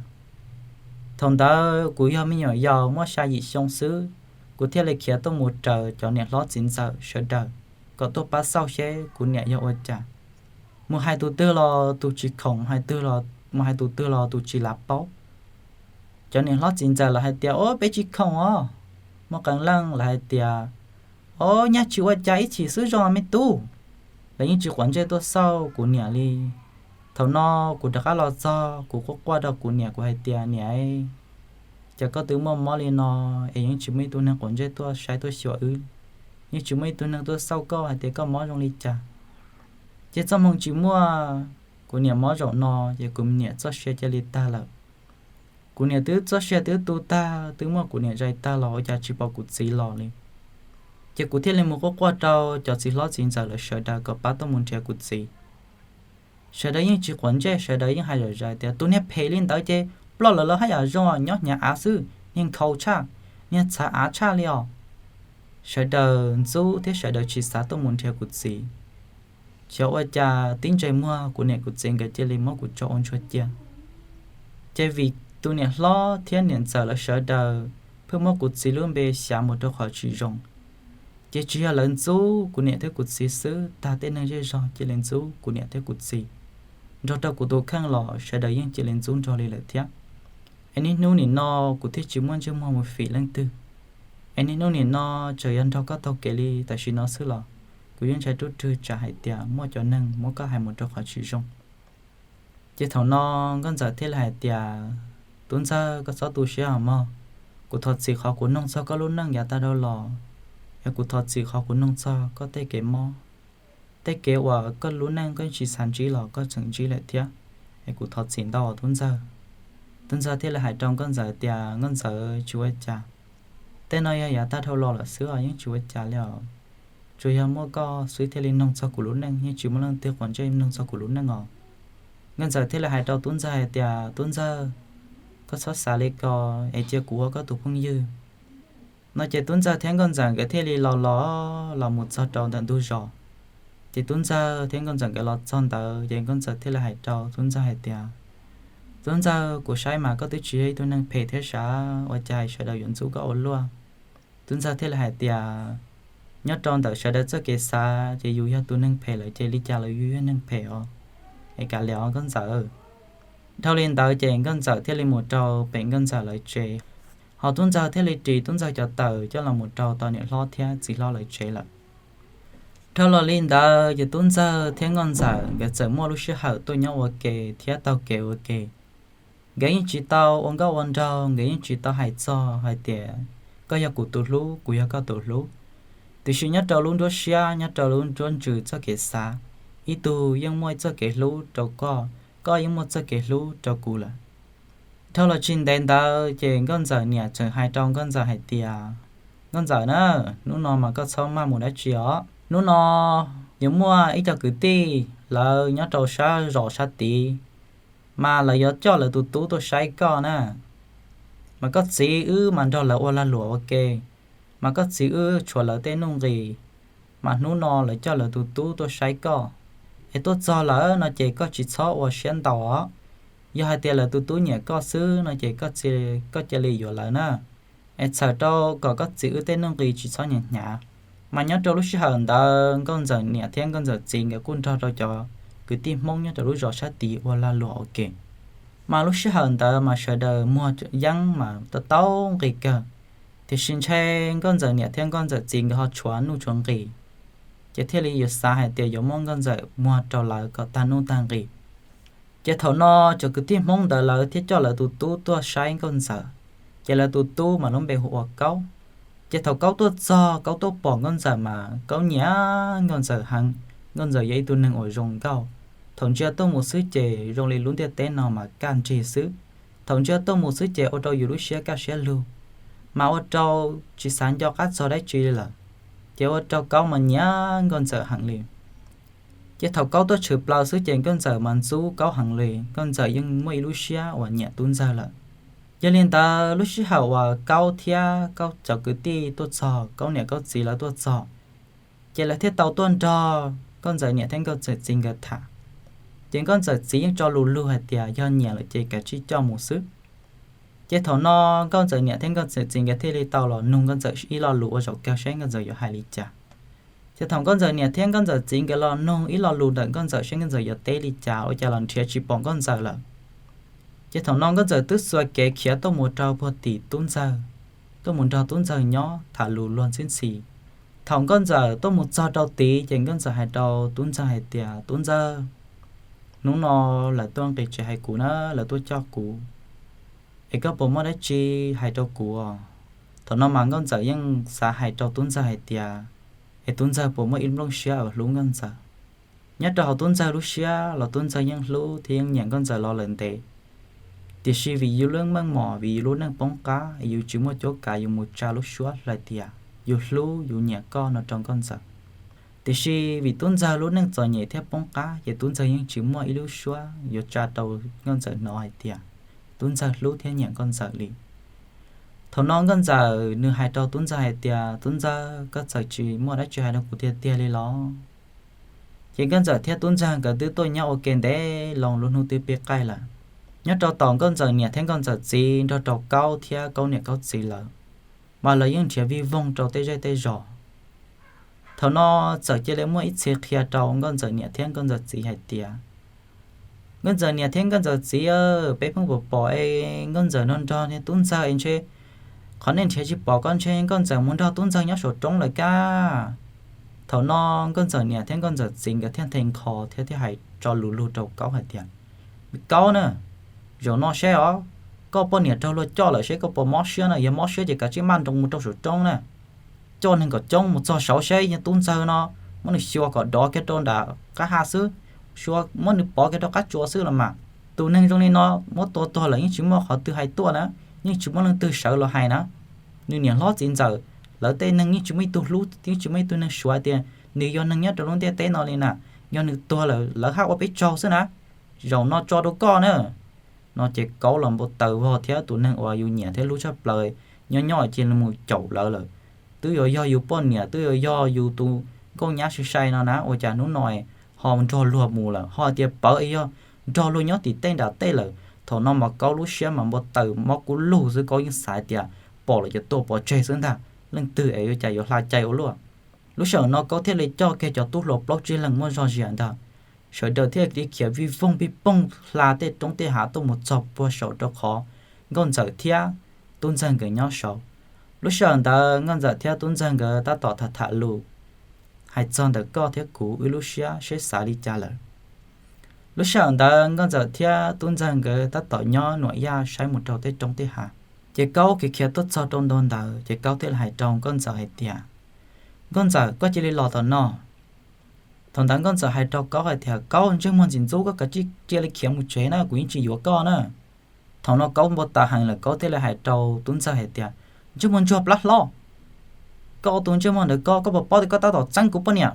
Thaum ntawd kuv yog me nyuam yaus muaj xya yim xyoo xwb, kuv thiaj li khiav tuaj mus raws cov niam hlob txiv ntxawm sawv daws kom tuaj pab xauj seb kuv niam yog ua cas. Mus hais tus twg los tus tsis khoom, hais tus twg los, mus hais tus twg los tus tsis lav paub. Cov niam hlob txiv ntxawm lawv hais tias, Ob, peb tsis khoom os. Muaj qee leej lawv hais tias, Ob, nyaj tsis ua cas, ib chim xwb zoo me tub. Lawv yeej tsis quav ntsej tuaj xauj kuv niam li. Thaum no kuv rov qab los txog, kuv quaj quaj rau kuv niam, kuv hais tias, Niam, ces koj twb muaj mob li no es yeej tsis muaj ib tug neeg quav ntsej tuaj saib tuaj xyuas wb, yeej tsis muaj ib tug neeg tuaj xauj koj hais tias koj mob zoo li cas. Ces txoj hmoo tsis muaj, kuv niam mob zaum no ces kuv niam txoj sia cia li tag lawm. Kuv niam twb txoj sia twb tu tag, twb muab kuv niam zais tag los ua cas tsis pom kuv txiv los li. Ces kuv thiaj li mus quaj quaj rau cov txiv hlob txiv ntxawm lawv sawv daws kom pab tuaj mus nrhiav kuv txiv. Sawv daws yeej tsis quav ntsej, sawv daws yeej hais zom zaws tias, Tus niag phem li ntawd ces ploj lawm los haj yam zoo, nyob hnyav av xwb, niag nkhaus tshaj, niag txhav av tshaj li os. Sawv daws ntxub thiab sawv daws tsis xav tuaj mus nrhiav kuv txiv. Xyov ua cas tib ntsais muag kuv niam kuv txiv nkawd cia li muab kuv tso ua ntsuag cia. Ces vim tus niam hlob thiab niam ntxawm lawv sawv daws pheej muab kuv txiv lub npe xyav mus rau qhov tsis zoo, ces tsis yog lawv ntxub kuv niam thiab kuv txiv xwb, tag tej neeg zej zog cia li ntxub kuv niam thiab kuv txiv. Nrog rau kuv tus kheej los sawv daws yeej cia li ntxub nrog li lawm thiab. Es niaj hnub nim no kuv thiaj tsis muaj ntsej muag mus fim leej twg. Es niaj hnub nim no txawm yog nrog koj taug kev li tam sim no xwb los kuv yeej ntshai ruj rwg tsam hais tias muaj cov neeg muab koj hais mus rau qhov tsis zoo. Ces thaum no nkauj ntxawm thiaj li hais tias, Tub ntxawg, koj txhob tu siab os mog. Kuv thov txim qhov kuv noog txog koj lub neej yav tag dhau los, es kuv thov txim qhov kuv noog txog koj tej kev mob. Tej kev uas koj lub neej koj tsis xav ntsib los koj tseem ntsib lawm thiab, es kuv thov txim ntau os tub ntxawg. Tub ntxawg thiaj li hais rau nkauj ntxawm tias, Nkauj ntxawm, tsis ua cas. Tej no yog yav tag dhau los lawm xwb os, yeej tsis ua cas li os. Tsuas yog muaj koj xwb thiaj li noog txog kuv lub neej, yeej tsis muaj leej twg quav ntsej noog txog kuv lub neej os. Nkauj ntxawm thiaj li hais rau tub ntxawg hais tias, Tub ntxawg, koj txhob xav li ko, es cia kuv ua koj tus phooj ywg. No ces tub ntxawg thiab nkauj ntxawm nkawd thiaj li los los los mus txog rau ntawm ntug zos. Ces tub ntxawg thiab nkauj ntxawm nkawd los txog ntawd ces nkauj ntxawm thiaj li hais rau tub ntxawg hais tias, Tub ntxawg, kuv saib mas koj twb tsis yog ib tug neeg phem thiab sav, ua cas sawv daws yuav ntxub koj ua luaj? Tub ntxawg thiaj li hais tias, Nyob rau ntawm sawv daws txoj kev xav ces yus yog tus neeg phem lawm ces li cas los yus yog neeg phem os, es kav liam os nkauj ntxawm. Dhau li ntawd ces nkauj ntxawm thiaj li mus rau pem nkauj ntxawm lawv tsev, ho tub ntxawg thiaj li ris tub ntxawg cov taws coj los mus rau tom niam hlob thiab txiv hlob lawv tsev lawm. Dhau los li ntawd ces tub ntxawg thiab nkauj ntxawm nkawd txawm muaj lub sij hawm tuaj nyob ua ke thiab taug kev ua ke. Nkawd yeej tsis tau ua nkauj ua nraug, nkawd yeej tsis tau hais txog hais tias koj yog kuv tus hlub, kuv yog koj tus hlub. Tiam sis nyob rau lub nruab siab, nyob rau lub nruab ntsws txoj kev xav, ib tug yeej muaj txoj kev hlub rau koj, koj yeej muaj txoj kev hlub rau kuv lawm. Dhau los tsis ntev ntawd ces nkauj ntxawm niam tseem hais rau nkauj ntxawm hais tias, Nkauj ntxawm na, hnub no mas koj txhob maj mus dab tsi os. Hnub no yuav muaj ib co kwv tij lawv nyob rau sab zos sab tid, mas lawv yuav coj lawv tus tub tuaj saib koj na. Mas koj txiv wb mas nrog lawv ua lag luam ua ke, mas koj txiv wb tshuav lawv tej nuj nqis, mas hnub no lawv coj lawv tus tub tuaj saib koj. Es tuaj txog lawm no ces koj tsis txhob ua siab ntau os. Yog hais tias lawv tus tub nyiam koj xwb no ces koj cia li yuav lawv na. Es txhawm rau kom koj txiv wb tej nuj nqis tsis txhob hnyav hnyav. Mas nyob rau lub sij hawm ntawd nkauj ntxawm niam thiab nkauj ntxawm txiv nkawd kuj nrog rau cov kwv tij Hmoob nyob rau lub zos sab tid ua lag luam ua ke. Mas lub sij hawm ntawd mas sawv daws muag yeeb mas tau tau nqi kawg, tiam sis ntshe nkauj ntxawm niam thiab nkauj ntxawm txiv nkawd ho tshuav nuj tshuav nqis, ces thiaj li yuav xav hais tias yuav muab nkauj ntxawm muag rau lawv kom tag nuj tag nqis. Ces thaum no cov kwv tij Hmoob ntawd lawv thiaj coj lawv tus tub tuaj saib nkauj ntxawm, ces lawv tus tub mas lub npe hu ua Kaub. Ces thaum Kaub tuaj txog, Kaub tuaj pom nkauj ntxawm mas Kaub nyiam nkauj ntxawm heev, nkauj ntxawm yog ib tug neeg uas zoo nkauj. Thaum ntsia tuaj mus xwb ces zoo li lub ntiaj teb no mas kaj nrig xwb. Thaum ntsia tuaj mus xwb ces ua rau yus lub siab kaj siab lug, mas ua rau tsis xav nco qab txog dab tsi li lawm. Ces ua rau Kaub mas nyiam nkauj ntxawm heev li. Ces thaum Kaub tuaj tshwm plaws xwb ces nkauj ntxawm mas ntxub Kaub heev li, nkauj ntxawm yeej muaj ib lub siab uas nyiam tub ntxawg lawm. Yog li ntawd lub sij hawm uas Kaub thiab Kaub cov kwv tij tuaj txog, Kaub niam Kaub txiv lawv tuaj txog, ces lawv thiaj tau tuaj nrog Nkauj Ntxawm niam thiab Nkauj Ntxawm txiv nkawd tham. Ces Nkauj Ntxawm txiv yeej tso lus lug hais tias yog nyiam lawm ces kav tsij coj mus xwb. Ces thaum no Nkauj Ntxawm niam thiab Nkauj Ntxawm txiv nkawd thiaj li tau los nug Nkauj Ntxawm ib lo lus ua zaum kawg seb Nkauj Ntxawm yuav hais li cas. Ces thaum Nkauj Ntxawm niam thiab Nkauj Ntxawm txiv nkawd los nug ib lo lus ntawm Nkauj Ntxawm seb Nkauj Ntxawm yuav teb li cas ua cas los nrhiav tsis pom Nkauj Ntxawm lawm. Ces thaum no Nkauj Ntxawm twb xuas kev khiav tuaj mus rau puag tim Tub Ntxawg, tuaj mus nrog Tub Ntxawg nyob tham lus luag ntxhi ntxhi. Thaum Nkauj Ntxawm tuaj mus txog rau tid ces Nkauj Ntxawm hais rau Tub Ntxawg hais tias, Tub Ntxawg, hnub no lawv tuaj nqis tsev hais kuv na, lawv tuaj coj kuv, es koj puas muaj dab tsi hais rau kuv? Thaum no mas Nkauj Ntxawm yeej xav hais rau Tub Ntxawg hais tias, es Tub Ntxawg puas muaj ib nplooj siab uas hlub Nkauj Ntxawm? Nyob rau hauv Tub Ntxawg lub siab los Tub Ntxawg yeej hlub thiab yeej nyiam Nkauj Ntxawm los lawm ntev. Tiam sis vim yus lub meej mom, vim yus lub neej poob qab, yus tsis muaj cuab kav yus mus tsa lub suab hais tias yus hlub yus nyiam koj no rau Nkauj Ntxawm. Tiam sis vim Tub Ntxawg lub neej txom nyem thiab poob qab ces Tub Ntxawg yeej tsis muaj ib lub suab yuav tsa rau Nkauj Ntxawm hnov hais tias Tub Ntxawg hlub thiab nyiam Nkauj Ntxawm li. Thaum no Nkauj Ntxawm nws hais rau Tub Ntxawg hais tias, Tub Ntxawg, koj txawm tsis muaj dab tsi hais rau kuv tiag tiag li los? Ces Nkauj Ntxawm thiab Tub Ntxawg nkawd twb tuaj nyob ua ke ntev loo lub hnub twb pib qaij lawm. Nyob rau tom Nkauj Ntxawm niam thiab Nkauj Ntxawm txiv nrog rau Kaub thiab Kaub niam Kaub txiv lawm, mas lawv yeej nrhiav vij voog rau tej zej tej zos. Thaum no txawm cia li muaj ib txhia qhia rau Nkauj Ntxawm niam thiab Nkauj Ntxawm txiv hais tias, Nkauj Ntxawm niam thiab Nkauj Ntxawm txiv, peb pheej pom pom es Nkauj Ntxawm nrog nrog niag Tub Ntxawg es ntshe qhov nej nrhiav tsis pom koj ntshe Nkauj Ntxawm mus nrog Tub Ntxawg nyob saum roob lawm kab. Thaum no Nkauj Ntxawm niam thiab Nkauj Ntxawm txiv nkawd thiaj nthe nkho thiab thiaj hais tso lus lug rau Kaub hais tias, Kaub na, zaum no seb os, koj poj niam raug luag coj lawm seb koj puas mob siab na, yog mob siab ces kav tsij maj nroos mus rau saum roob na, coj neeg kom coob mus txog saud seb yog Tub Ntxawg no, muab nws xyuas kom dov kiag rau nram qab ha xwb, xyuas muab nws pov kiag rau qab tsua xwb los mas. Tus neeg zoo li no muab tua tuag lawm yeej tsis muaj qhov twg hais tuaj na, yeej tsis muaj leej twg sawv los hais na. Nws niam hlob txiv ntxawm, lawv tej neeg yeej tsis muaj ib tug hlub, yeej tsis muaj ib tug neeg suav tias nws yog neeg nyob rau lub ntiaj teb no li na. Yog nws tuag lawm lawv haj ua peb tsaug xwb na. Zaum no tso rau koj na. No ces Kaub los npau taws vog thiab tus neeg uas yus nyiam thiab hlub tshaj plaws nyob nyob cia li mus caum lawv lawm. Twb yuav yog yus poj niam, twb yuav yog yus tus nkauj nyab sai sai no na, ua cas hnub no ho nrog luag mus lawm, ho tias pawv yog nrog luag nyob tim tej nram tej lawm. Thaum no mas Kaub lub siab mas npau taws mob kub lug xwb, Kaub yeej xav tias pom lawm ces tua pov tseg xwb ntag, leej twg es ua cas yuav hla cai ua luaj. Lub sij hawm no Kaub thiaj li coj kiag cov tub hluas plaub tsib leeg muaj zog zias ntag, sawv daws thiaj li khiav vij voog pij poog hla tej roob tej hav tuaj mus txog puag saud rau qhov Nkauj Ntxawm thiab Tub Ntxawg nkawd nyob saud. Lub sij hawm ntawd Nkauj Ntxawm thiab Tub Ntxawg nkawd tab tom tham tham lus, hais txog ntawm koj thiab kuv wb lub siab seb xav li cas lawm. Lub sij hawm ntawd Nkauj Ntxawm thiab Tub Ntxawg nkawd tab tom nyob nuam yaj saib mus rau tej roob tej hav. Ces Kaub khiav khiav tuaj txog rau ntua ntawd ces Kaub thiaj li hais rau Nkauj Ntxawm hais tias, Nkauj Ntxawm, koj cia li los tom no. Thaum ntawd Nkauj Ntxawm hais rau Kaub hais tias, Kaub, ntsej muag ntxim ntxub, koj kav tsij cia li khiav mus tsev na, kuv yeej tsis yuav koj na. Thaum no Kaub npau taws heev lawm, Kaub thiaj li hais rau Tub Ntxawg hais tias, Ntsej muag ntsuag plab hlob, koj ua tus ntsej muag ntawd koj, koj puas paub tias koj tab tom txeeb kuv poj niam?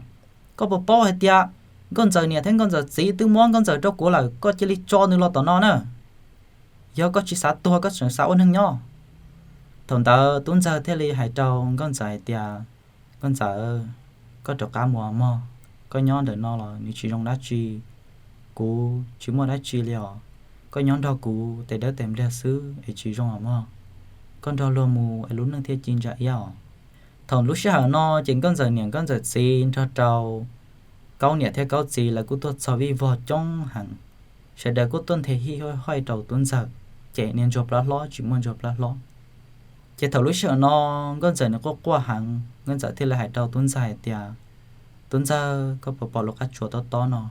Koj puas paub hais tias Nkauj Ntxawm niam thiab Nkauj Ntxawm txiv twb muab Nkauj Ntxawm rau kuv lawm, koj cia li tso nws los tom no na. Yog koj tsis xav tuag, koj tseem xav ua neeg nyob. Thaum ntawd Tub Ntxawg thiaj li hais rau Nkauj Ntxawm hais tias, Nkauj Ntxawm, koj rov qab mus mog, koj nyob ntawm no los nws tsis zoo dab tsi, kuv tsis muaj dab tsi li os. Koj nyob nrog kuv tes dawb tes npliag xwb es tsis zoo os mog. Koj nrog luag mus es lub neej thiaj ci ntsa iab os. Thaum lub sij hawm no ces Nkauj Ntxawm niam Nkauj Ntxawm txiv nrog rau Kaub niam thiab Kaub txiv lawv kuj tuaj txog vij vog coob heev, sawv daws kuj tuaj nthe hij hauj rau Tub Ntxawg, ces niag ntsuag plab hlob tsis muaj ntsuag plab hlob. Ces thaum lub sij hawm no Nkauj Ntxawm nws quaj quaj heev, Nkauj Ntxawm thiaj li hais rau Tub Ntxawg hais tias, Tub Ntxawg, koj puas pom lub qab tsuas tob tob no?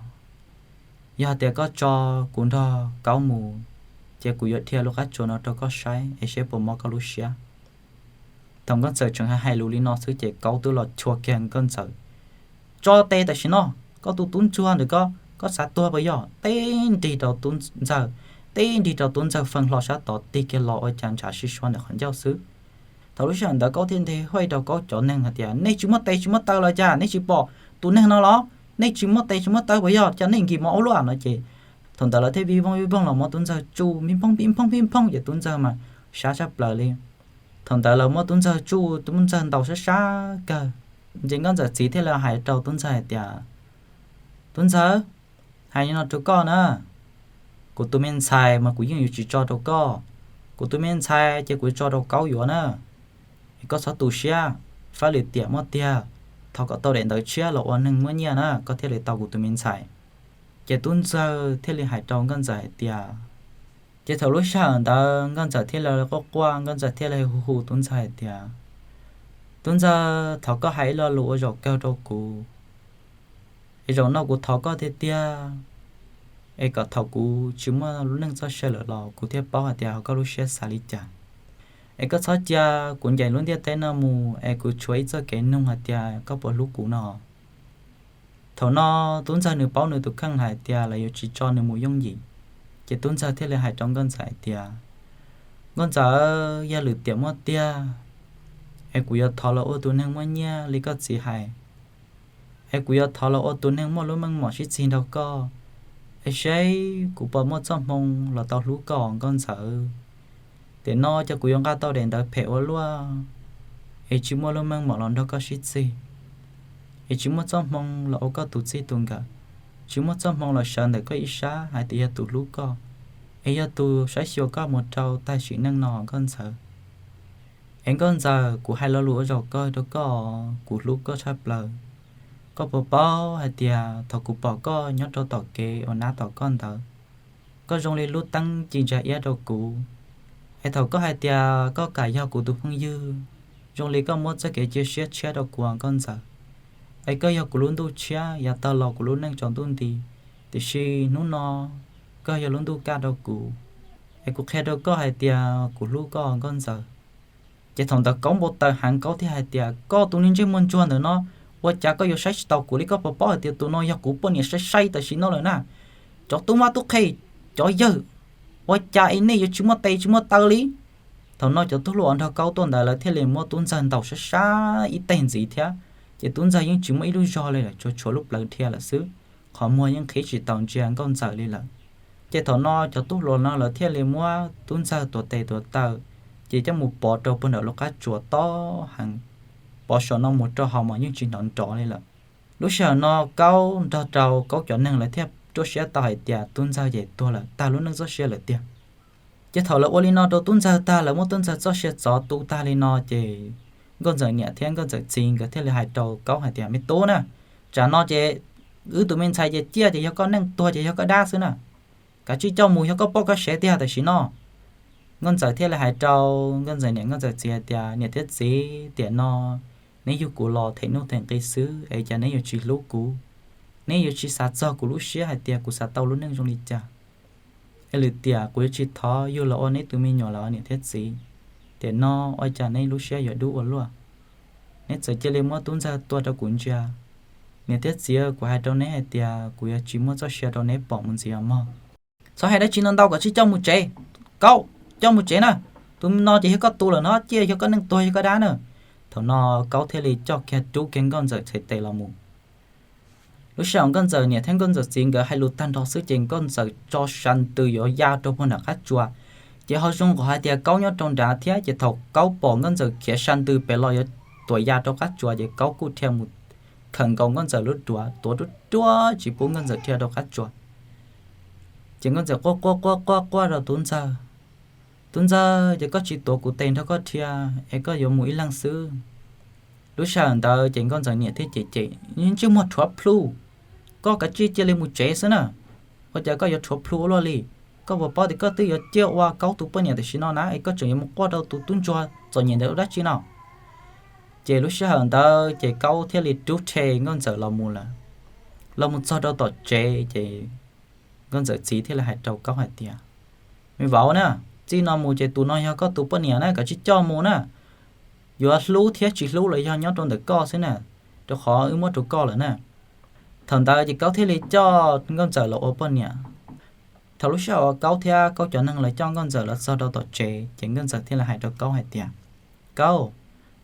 Yog hais tias koj tso kuv nrog Kaub mus, ces kuv yuav dhia lub qab tsuas no rau koj saib es seb puas mob koj lub siab. Thaum Nkauj Ntxawm tseem hais hais lus li no xwb ces Kaub twb los chua kiag Nkauj Ntxawm, Tso tes tam sim no, koj tus tub ntsuag ntawm koj, koj xav tuag puas yog? Teb nrig rau Tub Ntxawg, teb nrig rau Tub Ntxawg feej hlo sab tod tig kiag los ua cas ntshav sib suab ntawm qhov ncauj xwb. Thaum lub sij hawm ntawd Kaub thiaj nthe huaj rau Kaub cov neeg hais tias, Nej tsis muaj tes tsis muaj taw los cas, nej tsis pom tus neeg no los? Nej tsis muaj tes tsis muaj taw puas yog, cas nej nkis mov ua luaj no ces thaum ntawd lawv thiaj vij voog vij voog los muab Tub Ntxawg tsuj pij phooj pij phooj pij phooj ces Tub Ntxawg mas sab tshaj plaws li. Thaum ntawd lawv muab Tub Ntxawg tsuj, Tub Ntxawg ntaus sab sab kawg. Ces Nkauj Ntxawm txiv thiaj li hais rau Tub Ntxawg hais tias, Tub Ntxawg, hais li no rau koj na, kuv tus me ntxhais mas kuv yeej yuav tsis tso rau koj. Kuv tus me ntxhais ces kuv yuav tso rau Kaub yuav na. Es koj txhob tu siab, fab lwm tiam muaj tiag, thov kom tau daim ntawv tshiab los ua neeg muab nyiaj na koj thiaj li tau kuv tus me ntxhais. Ces Tub Ntxawg thiaj li hais rau Nkauj Ntxawm hais tias, ces thaum lub sij hawm ntawd Nkauj Ntxawm thiaj li quaj quaj, Nkauj Ntxawm thiaj li hu hu Tub Ntxawg hais tias, Tub Ntxawg, thov koj hais ib lo lus ua zaum kawg rau kuv, es zaum no kuv thov koj tiag tiag, es kom thaum kuv tsis muaj lub neej txoj sia lawm los kuv thiaj paub hais tias koj lub siab xav li cas. Es koj txhob cia kuv ncaim lub ntiaj teb no mus es kuv tshuav ib txoj kev nug hais tias koj puas hlub kuv no. Thaum no Tub Ntxawg nws paub nws tus kheej hais tias lawv yuav tsis tso nws mus yooj yim, ces Tub Ntxawg thiaj li hais rau Nkauj Ntxawm hais tias, Nkauj Ntxawm, yog lwm tiam muaj tiag, es kuv yuav thov los ua tus neeg muaj nyiaj li koj txiv hais, es kuv yuav thov los ua tus neeg muaj lub meej mom sib txig nrog koj, es seb kuv puas muaj txoj hmoo los tau hlub koj Nkauj Ntxawm. Tiam no ces kuv yuav nqa tau daim ntawv phem ua luaj, es tsis muaj lub meej mom los nrog koj sib txig, es tsis muaj txoj hmoo los ua koj tus txij tus nkawm, tsis muaj txoj hmoo los sawv ntawm koj ib sab hais tias yog tus hlub koj, es yog tus saib xyuas koj mus rau tag sim neej no Nkauj Ntxawm. Es Nkauj Ntxawm, kuv hais lo lus ua zaum kawg rau koj, kuv hlub koj tshaj plaws. Koj puas paub hais tias thaum kuv pom koj nyob rau tom kev uas nab tom koj ntawd, koj zoo li lub teeb ci ntsa iab rau kuv. Es thaum koj hais tias koj kam yog kuv tus phooj ywg, zoo li koj muab txoj kev cia siab tshiab rau kuv Nkauj Ntxawm. Es koj yog kuv lub ntuj tshiab yav tag los kuv lub neej tsaus ntuj nti, tiam sis hnub no koj yog lub ntuj kaj rau kuv. Es kuv qhia rau koj hais tias kuv hlub koj Nkauj Ntxawm. Ces thaum ntawd Kaub npau taws heev, Kaub thiaj hais tias, koj tus niag ntsej muag ntsuag ntawm no, ua cas koj yuav saib tsis taus kuv li? Koj puas paub hais tias tus no yog kuv poj niam sai sai tam sim no lawm na? Cov tub mab tub qhe, cov yawg, ua cas nej yuav tsis muaj tes tsis muaj taw li? Thaum no cov tub hluas nrog Kaub tuaj ntawd lawv thiaj li muab Tub Ntxawg ntaus sab sab ib teg ntxiv thiab. Ces Tub Ntxawg yeej tsis muaj ib lub zog li lawm, tsuas tshuav lub plawv dhia lawm xwb, qhov muag yeej qhib tsis tau ntsia Nkauj Ntxawm li lawm. Ces thaum no cov tub hluas no lawv thiaj li muab Tub Ntxawg tuav tes tuav taw, ces coj mus pov rau puag nram lub qab tsuas tob heev, pov saum no mus rau hauv mas yeej tsis hnov nrov li lawm. Lub sij hawm no Kaub nrog rau Kaub cov neeg lawv thiaj ruaj siab tau hais tias Tub Ntxawg ces tuag lawm, tag lub neej txoj sia lawm tiag. Ces thaum lawv ua li no rau Tub Ntxawg tag, lawv muab Tub Ntxawg txoj sia txov tu tag li no ces Nkauj Ntxawm niam thiab Nkauj Ntxawm txiv nkawd thiaj li hais rau Kaub hais tias, me tub na, tsam no ces wb tus me ntxhais ces ciaj ces yog koj neej, tuag ces yog koj dab xwb na. Kav tsij coj mus, yog koj poj koj sev tiag tam sim no. Nkauj Ntxawm thiaj li hais rau Nkauj Ntxawm niam Nkauj Ntxawm txiv hais tias, niam thiab txiv, tiam no neb yug kuv los them nuj them nqi xwb es cas neb yuav tsis hlub kuv, neb yuav tsis xav txog kuv lub siab hais tias kuv xav tau lub neej zoo li cas. Es lwm tiam kuv yuav tsis thov yug los ua neb tus me nyuam lawm niam thiab txiv. Tiam no ua cas neb lub siab yuav dub ua luaj? Neb txawm cia li muab Tub Ntxawg tua rau kuv ntsia. Niam thiab txiv, kuv hais rau neb hais tias kuv yuav tsis muab txoj sia rau neb pom mus ntxiv os mog. Txhob hais dab tsi no ntau, kom tsij coj mus tsev. Kaub, coj mus tsev na. Tus no ces yog koj tus lawm no, ciaj yog koj neej, tuag yog koj dab na. Thaum no Kaub thiaj li coj kiag rub kiag Nkauj Ntxawm txhais tes los mus. Lub sij hawm Nkauj Ntxawm niam thiab Nkauj Ntxawm txiv nkawd hais lus tag nrho xwb ces Nkauj Ntxawm tso sa ntws yuav ya rau puag nram qab tsuas. Ces ho zoo nkaus hais tias Kaub nyob rau nrad thiab, ces thaum Kaub pom Nkauj Ntxawm khiav sa ntws pem los yuav tuam ya rau qab tsuas ces Kaub kuj dhia mus khawm nkaus Nkauj Ntxawm lub duav, tuav ruaj ruaj tsis pub Nkauj Ntxawm dhia rau qab tsuas. Ces Nkauj Ntxawm quaj quaj quaj quaj quaj rau Tub Ntxawg, Tub Ntxawg, ces koj tsis tuav kuv tes nrog koj dhia es koj yuav mus ib leeg xwb. Lub sij hawm ntawd ces Nkauj Ntxawm niam thiaj cem cem, ntsej muag rhuav plhu, koj kav tsij cia li mus tsev xwb na. Ua cas koj yuav rhuav plhu ua luaj li? Koj puas paub tias koj twb yuav ciaj ua Kaub tus poj niam tam sim no na, es koj tseem yuav mus quaj rau tus tub ntsuag txom nyem ntawd ua dab tsi no? Ces lub sij hawm ntawd ces Kaub thiaj li rub rhe Nkauj Ntxawm los mus lawm. Los mus txog rau tom tsev ces Nkauj Ntxawm txiv thiaj li hais rau Kaub hais tias, me vauv na, txij no mus ces tus no yog koj tus poj niam na, kav tsij coj mus na. Yuav hlub thiab tsis hlub los yog nyob rau ntawm koj xwb na, rau qhov wb muab rau koj lawm na. Thaum ntawd ces Kaub thiaj li coj Nkauj Ntxawm los ua poj niam. Thaum lub sij hawm uas Kaub thiab Kaub cov neeg lawv coj Nkauj Ntxawm los txog rau tom tsev ces Nkauj Ntxawm thiaj li hais rau Kaub hais tias, Kaub,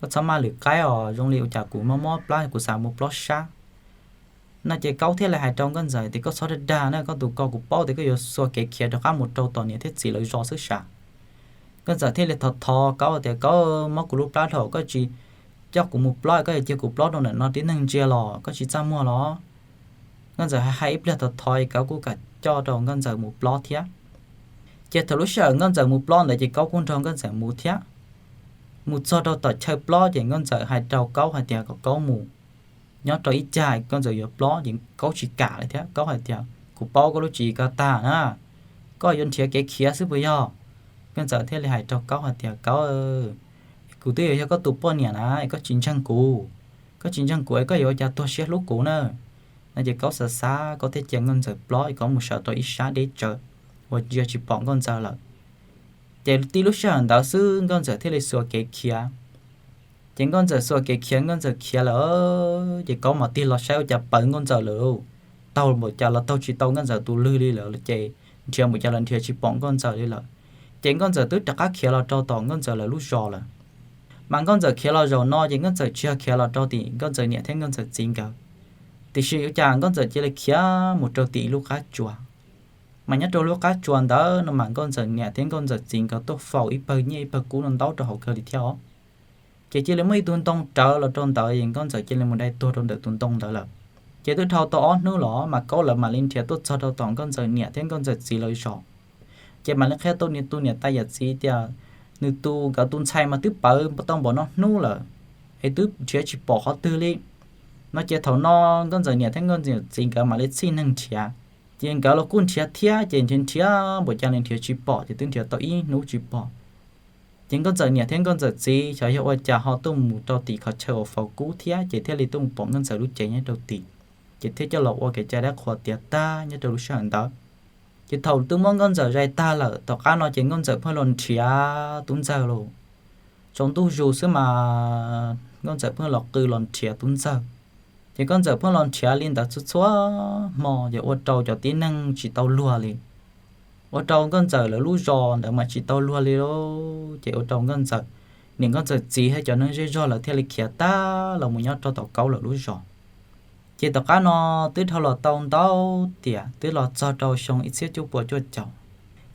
koj txhob maj lwm qaib os, zoo li ua cas kuv mob mob plab kuv xav mus plob sab. No ces Kaub thiaj li hais rau Nkauj Ntxawm tias, koj txhob dag dag na, koj tus ko kuv paub tias koj yuav xuas kev khiav rov qab mus rau tom niam thiab txiv lawv zos xwb sav. Nkauj Ntxawm thiaj li thov thov Kaub tias, Kaub, mob kuv lub plab dhau, koj tsis coj kuv mus plob, koj yuav cia kuv plob rau ntawm no tib neeg ntsia los koj tsis txaj muag los? Nkauj Ntxawm hais hais ib pliag thov thov es Kaub kuj kam coj rau Nkauj Ntxawm mus plob thiab. Ces thaum lub sij hawm Nkauj Ntxawm mus plob ntawd ces Kaub kuj nrog Nkauj Ntxawm mus thiab. Mus txog rau tom chaw plob ces Nkauj Ntxawm hais rau Kaub hais tias kom Kaub mus nyob rau ib cag, Nkauj Ntxawm yuav plob ces Kaub tsis kam li thiab. Kaub hais tias, kuv paub koj lub tswv yim ko tag na, koj yuav nrhiav kev khiav xwb puas yog? Nkauj Ntxawm thiaj li hais rau Kaub hais tias, Kaub, kuv twb yuav yog koj tus poj niam na es koj tsis ntseeg kuv, koj tsis ntseeg kuv es koj yuav ua cas tuag siab hlub kuv na? No ces Kaub xav xav Kaub thiaj cia Nkauj Ntxawm plob es Kaub mus sawv rau ib sab deb tsawv uas ntsia tsis pom Nkauj Ntxawm lawm. Ces tib lub sij hawm ntawd xwb Nkauj Ntxawm thiaj li xuas kev khiav. Ces Nkauj Ntxawm xuas kev khiav, Nkauj Ntxawm khiav lawm, ces Kaub mam tig los saib ua cas pawv Nkauj Ntxawm lawm. Taug npaum cas los taug tsis tau Nkauj Ntxawm tus lwg li lawm, ces nrhiav npaum cas los nrhiav tsis pom Nkauj Ntxawm li lawm. Ces Nkauj Ntxawm twb rov qab khiav los rau tom Nkauj Ntxawm lawv lub zos lawm. Mas Nkauj Ntxawm khiav los zaum no ces Nkauj Ntxawm tsis yog khiav los rau tim Nkauj Ntxawm niam thiab Nkauj Ntxawm txiv nkawd, tiam sis ua cas Nkauj Ntxawm cia li khiav mus rau tim ib lub qab tsuas. Mas nyob rau lub qab tsuas ntawd no mas Nkauj Ntxawm niam thiab Nkauj Ntxawm txiv nkawd tuaj faus ib pawg nyiaj ib pawg kub no ntau rau hauv kawg li thiab os. Ces cia li muaj ib tug ntoo rawv los rau ntawd es Nkauj Ntxawm cia li mus dai tuag rau ntawm tus ntoo ntawd lawm. Ces twb dhau tau ob hnub los mas Kaub lawv mam li nrhiav tuaj txog rau tom Nkauj Ntxawm niam thiab Nkauj Ntxawm txiv lawv zos. Ces mam li qhia tus niam tais yawm txiv tias, nws tus, nkawd tus ntxhais mas twb pawv tau npaum no hnub lawm es twb nrhiav tsis pom qhov twg li. No ces thaum no Nkauj Ntxawm niam thiab Nkauj Ntxawm txiv nkawd mam li txhij neeg nrhiav. Ces nkawd los kuj nrhiav thiab ces nrhiav nrhiav npaum cas li nrhiav tsis pom ces twb nrhiav tau ib hnub tsis pom. Ces Nkauj Ntxawm niam thiab Nkauj Ntxawm txiv xyov yog ua cas ho tuaj mus rau tim qhov chaw uas faus kub thiab ces thiaj li tuaj mus pom Nkauj Ntxawm lub cev nyob rau tim, ces thiaj coj los ua kev cai dab qhuas tiav tag nyob rau lub sij hawm ntawd. Ces thaum twb muab Nkauj Ntxawm zais tag lawm tom qab no ces Nkauj Ntxawm pheej los nrhiav Tub Ntxawg lauj. Tsaus ntuj zus xwb mas Nkauj Ntxawm pheej los qw los nrhiav Tub Ntxawg. Ces Nkauj Ntxawm pheej los nrhiav li ntawd txhua txhua hmo ces ua rau cov tib neeg tsis tau luag li. Ua rau Nkauj Ntxawm lawv lub zos ntawd mas tsis tau luag li lauj. Ces ua rau Nkauj Ntxawm niam, Nkauj Ntxawm txiv thiab cov neeg zej zog lawv thiaj li khiav tag los mus nyob rau tom Kaub lawv lub zos. Ces tom qab no twb dhau los tau ntau tiam, twb los txog rau xyoo ib txhiab cuaj puas cuaj caum,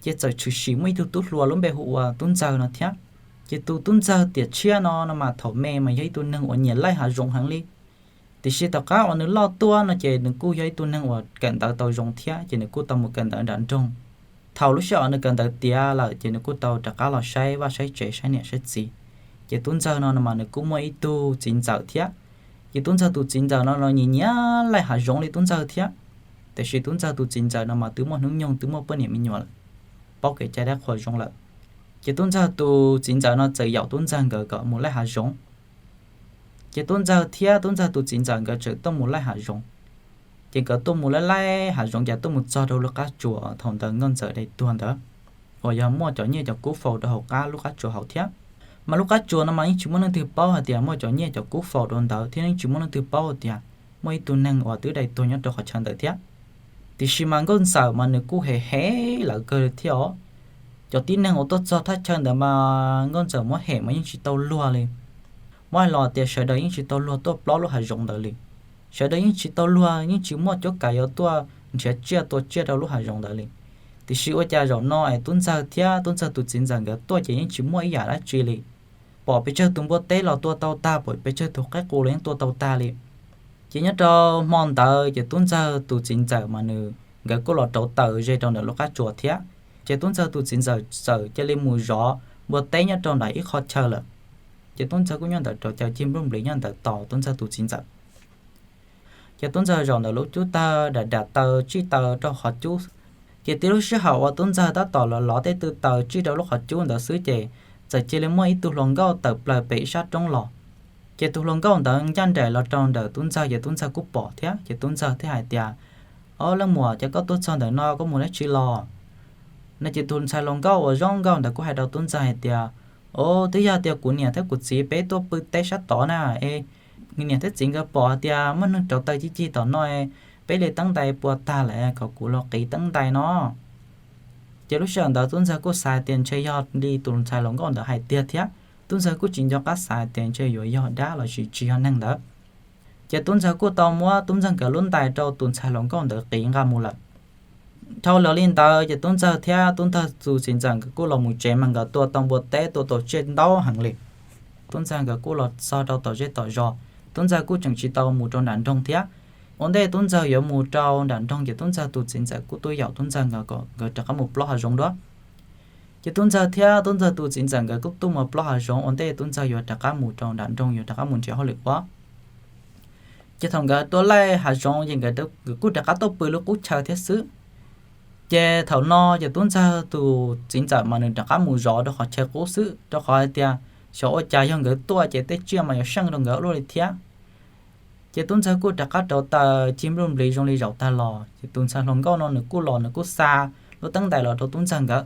ces txawm tshwm sim muaj ib tug tub hluas lub npe hu ua Tub Ntxawg no thiab. Ces tus Tub Ntxawg tiam tshiab no no mas thaum me mas yog ib tug neeg uas nyiam laij hav zoov heev li. Tiam sis tom qab uas nws loj tuaj no ces nws kuj yog ib tug neeg uas kawm ntawv tau zoo thiab ces nws kuj tau mus kawm ntawv nram nroog. Thaum lub sij hawm nws kawm ntawv tiav lawm ces nws kuj tau rov qab los saib vaj saib tsev saib niam saib txiv. Ces Tub Ntxawg no no mas nws kuj muaj ib tug txiv ntxawm thiab. Ces Tub Ntxawg tus txiv ntxawm no los nyiam nyiam laij hav zoov li Tub Ntxawg thiab. Tiam sis Tub Ntxawg tus txiv ntxawm no mas twb muaj hnub nyoog twb muaj poj niam me nyuam lawm, paub kev cai dab qhuas zoo lawm. Ces Tub Ntxawg tus txiv ntxawm no txawm yaum Tub Ntxawg nkawd kom mus laij hav zoov. Ces Tub Ntxawg thiab Tub Ntxawg tus txiv ntxawm nkawd txawm tuaj mus laij hav zoov. Ces nkawd tuaj mus laij laij hav zoov ces tuaj mus txog rau lub qab tsuas thaum ntawd Nkauj Ntxawm dai tuag ntawd, uas yog muaj cov nyiaj cov kub faus rau hauv qab lub qab tsuas hauv thiab. Mas lub qab tsuas no mas yeej tsis muaj leej twg paub hais tias muaj cov nyiaj cov kub faus rau ntawd thiab yeej tsis muaj leej twg paub hais tias muaj ib tug neeg uas twb dai tuag nyob rau qhov chaw ntawd thiab. Tiam sis mas Nkauj Ntxawm mas nws kuj hem hem lawv kawg thiab os. Cov tib neeg uas tuaj txog thaj chaw ntawd mas Nkauj Ntxawm muab hem mas yeej tsis tau luag li. Muab hais los tias sawv daws yeej tsis tau luag tuaj plob lub hav zoov ntawd li. Sawv daws yeej tsis tau luag, yeej tsis muaj cuab kav yuav tuaj nrhiav tsiaj tua tsiaj rau lub hav zoov ntawd li. Tiam sis ua cas zaum no es Tub Ntxawg thiab Tub Ntxawg tus txiv ntxawm nkawd tuaj ces yeej tsis muaj ib yam dab tsi li. Pom pes tsawg tus npua teb los tua tau tag, pom pes tsawg tus qaib qus los yeej tua tau tag li. Ces nyob rau hmo ntawd ces Tub Ntxawg tus txiv ntxawm mas nws, nkawd kuj los rauv taws ze rau ntawm lub qab tsuas thiab. Ces Tub Ntxawg tus txiv ntxawm txawm cia li mus zov npua teb nyob rau ntawm ib qho chaw lawm. Ces Tub Ntxawg kuj nyob ntawd rauv taws cig nplooj npliv nyob ntawd tos Tub Ntxawg tus txiv ntxawm. Ces Tub Ntxawg zaum ntawm lub cub tawg dam dam taws tsij taws rau qhov cub. Ces tib lub sij hawm uas Tub Ntxawg tab tom los lov tej tw taws tsij rau lub qhov cub ntawd xwb ces txawm cia li muaj ib tug hluas nkauj tawm plaws pem ib sab roob los. Ces tus hluas nkauj ntawd ncaj nraim los rau ntawm Tub Ntxawg ces Tub Ntxawg kuj pom thiab ces Tub Ntxawg thiaj hais tias, Ob, leej muam, cas koj tuaj txog ntawm no koj mus dab tsi los? No ces tus ntxhais hluas nkauj uas zoo nkauj ntawd kuj hais rau Tub Ntxawg hais tias, Ob, twb yog tias kuv niam thiab kuv txiv peb tuaj pw teb sab tod na, es niam thiab txiv nkawd pom hais tias muaj neeg rauv taws cig cig tom no, peb li teeb ntais puas tag lawm kom kuv los qiv teeb ntais no. Ces lub sij hawm ntawd Tub Ntxawg kuj xav tias ntshe yog li tus ntxhais hluas nkauj ntawd hais tiag thiab. Tub Ntxawg kuj tsis nco qab xav tias ntshe yuav yog dab los sis tsis yog neeg ntawd. Ces Tub Ntxawg kuj tau muab Tub Ntxawg nkawd lub ntais rau tus ntxhais hluas nkauj ntawd qiv nqa mus lawm. Dhau los li ntawd ces Tub Ntxawg thiab Tub Ntxawg tus txiv ntxawm nkawd kuj los mus tsev mas nkawd tua tau npua teb tua tau tsiaj ntau heev li. Tub Ntxawg nkawd kuj los txog rau tom zej tom zos, Tub Ntxawg kuj tseem tsis tau mus rau nram nroog thiab. Ua ntej tub ntxawg yuav mus rau nram nroog ces tub ntxawg tus txiv ntxawm kuj tuaj yaum tub ntxawg nkawd kom nkawd rov qab mus plob hav zoov dua. Ces tub ntxawg thiab tub ntxawg tus txiv ntxawm nkawd kuj tuaj mus plob hav zoov, ua ntej tub ntxawg yuav rov qab mus rau nram nroog yuav rov qab mus nrhiav hauj lwm ua. Ces thaum nkawd tuaj laij hav zoov ces nkawd kuj rov qab tuaj pw lub qub chaw thiab xwb. Ces thaum no ces tub ntxawg tus txiv ntxawm mas nws rov qab mus zov rau qhov chaw qub xwb, rau qhov hais tias xyov ua cas yog nkawd tuaj ces tej tsiaj mas yuav seej rau nkawd ua luaj li thiab. Ces tub ntxawg kuj rov qab rauv taws cig npluj nplig zoo li zaum tag los, ces tus ntxhais hluas nkauj no nws kuj los nws kuj xa lub teeb ntais los rau tub ntxawg nkawd.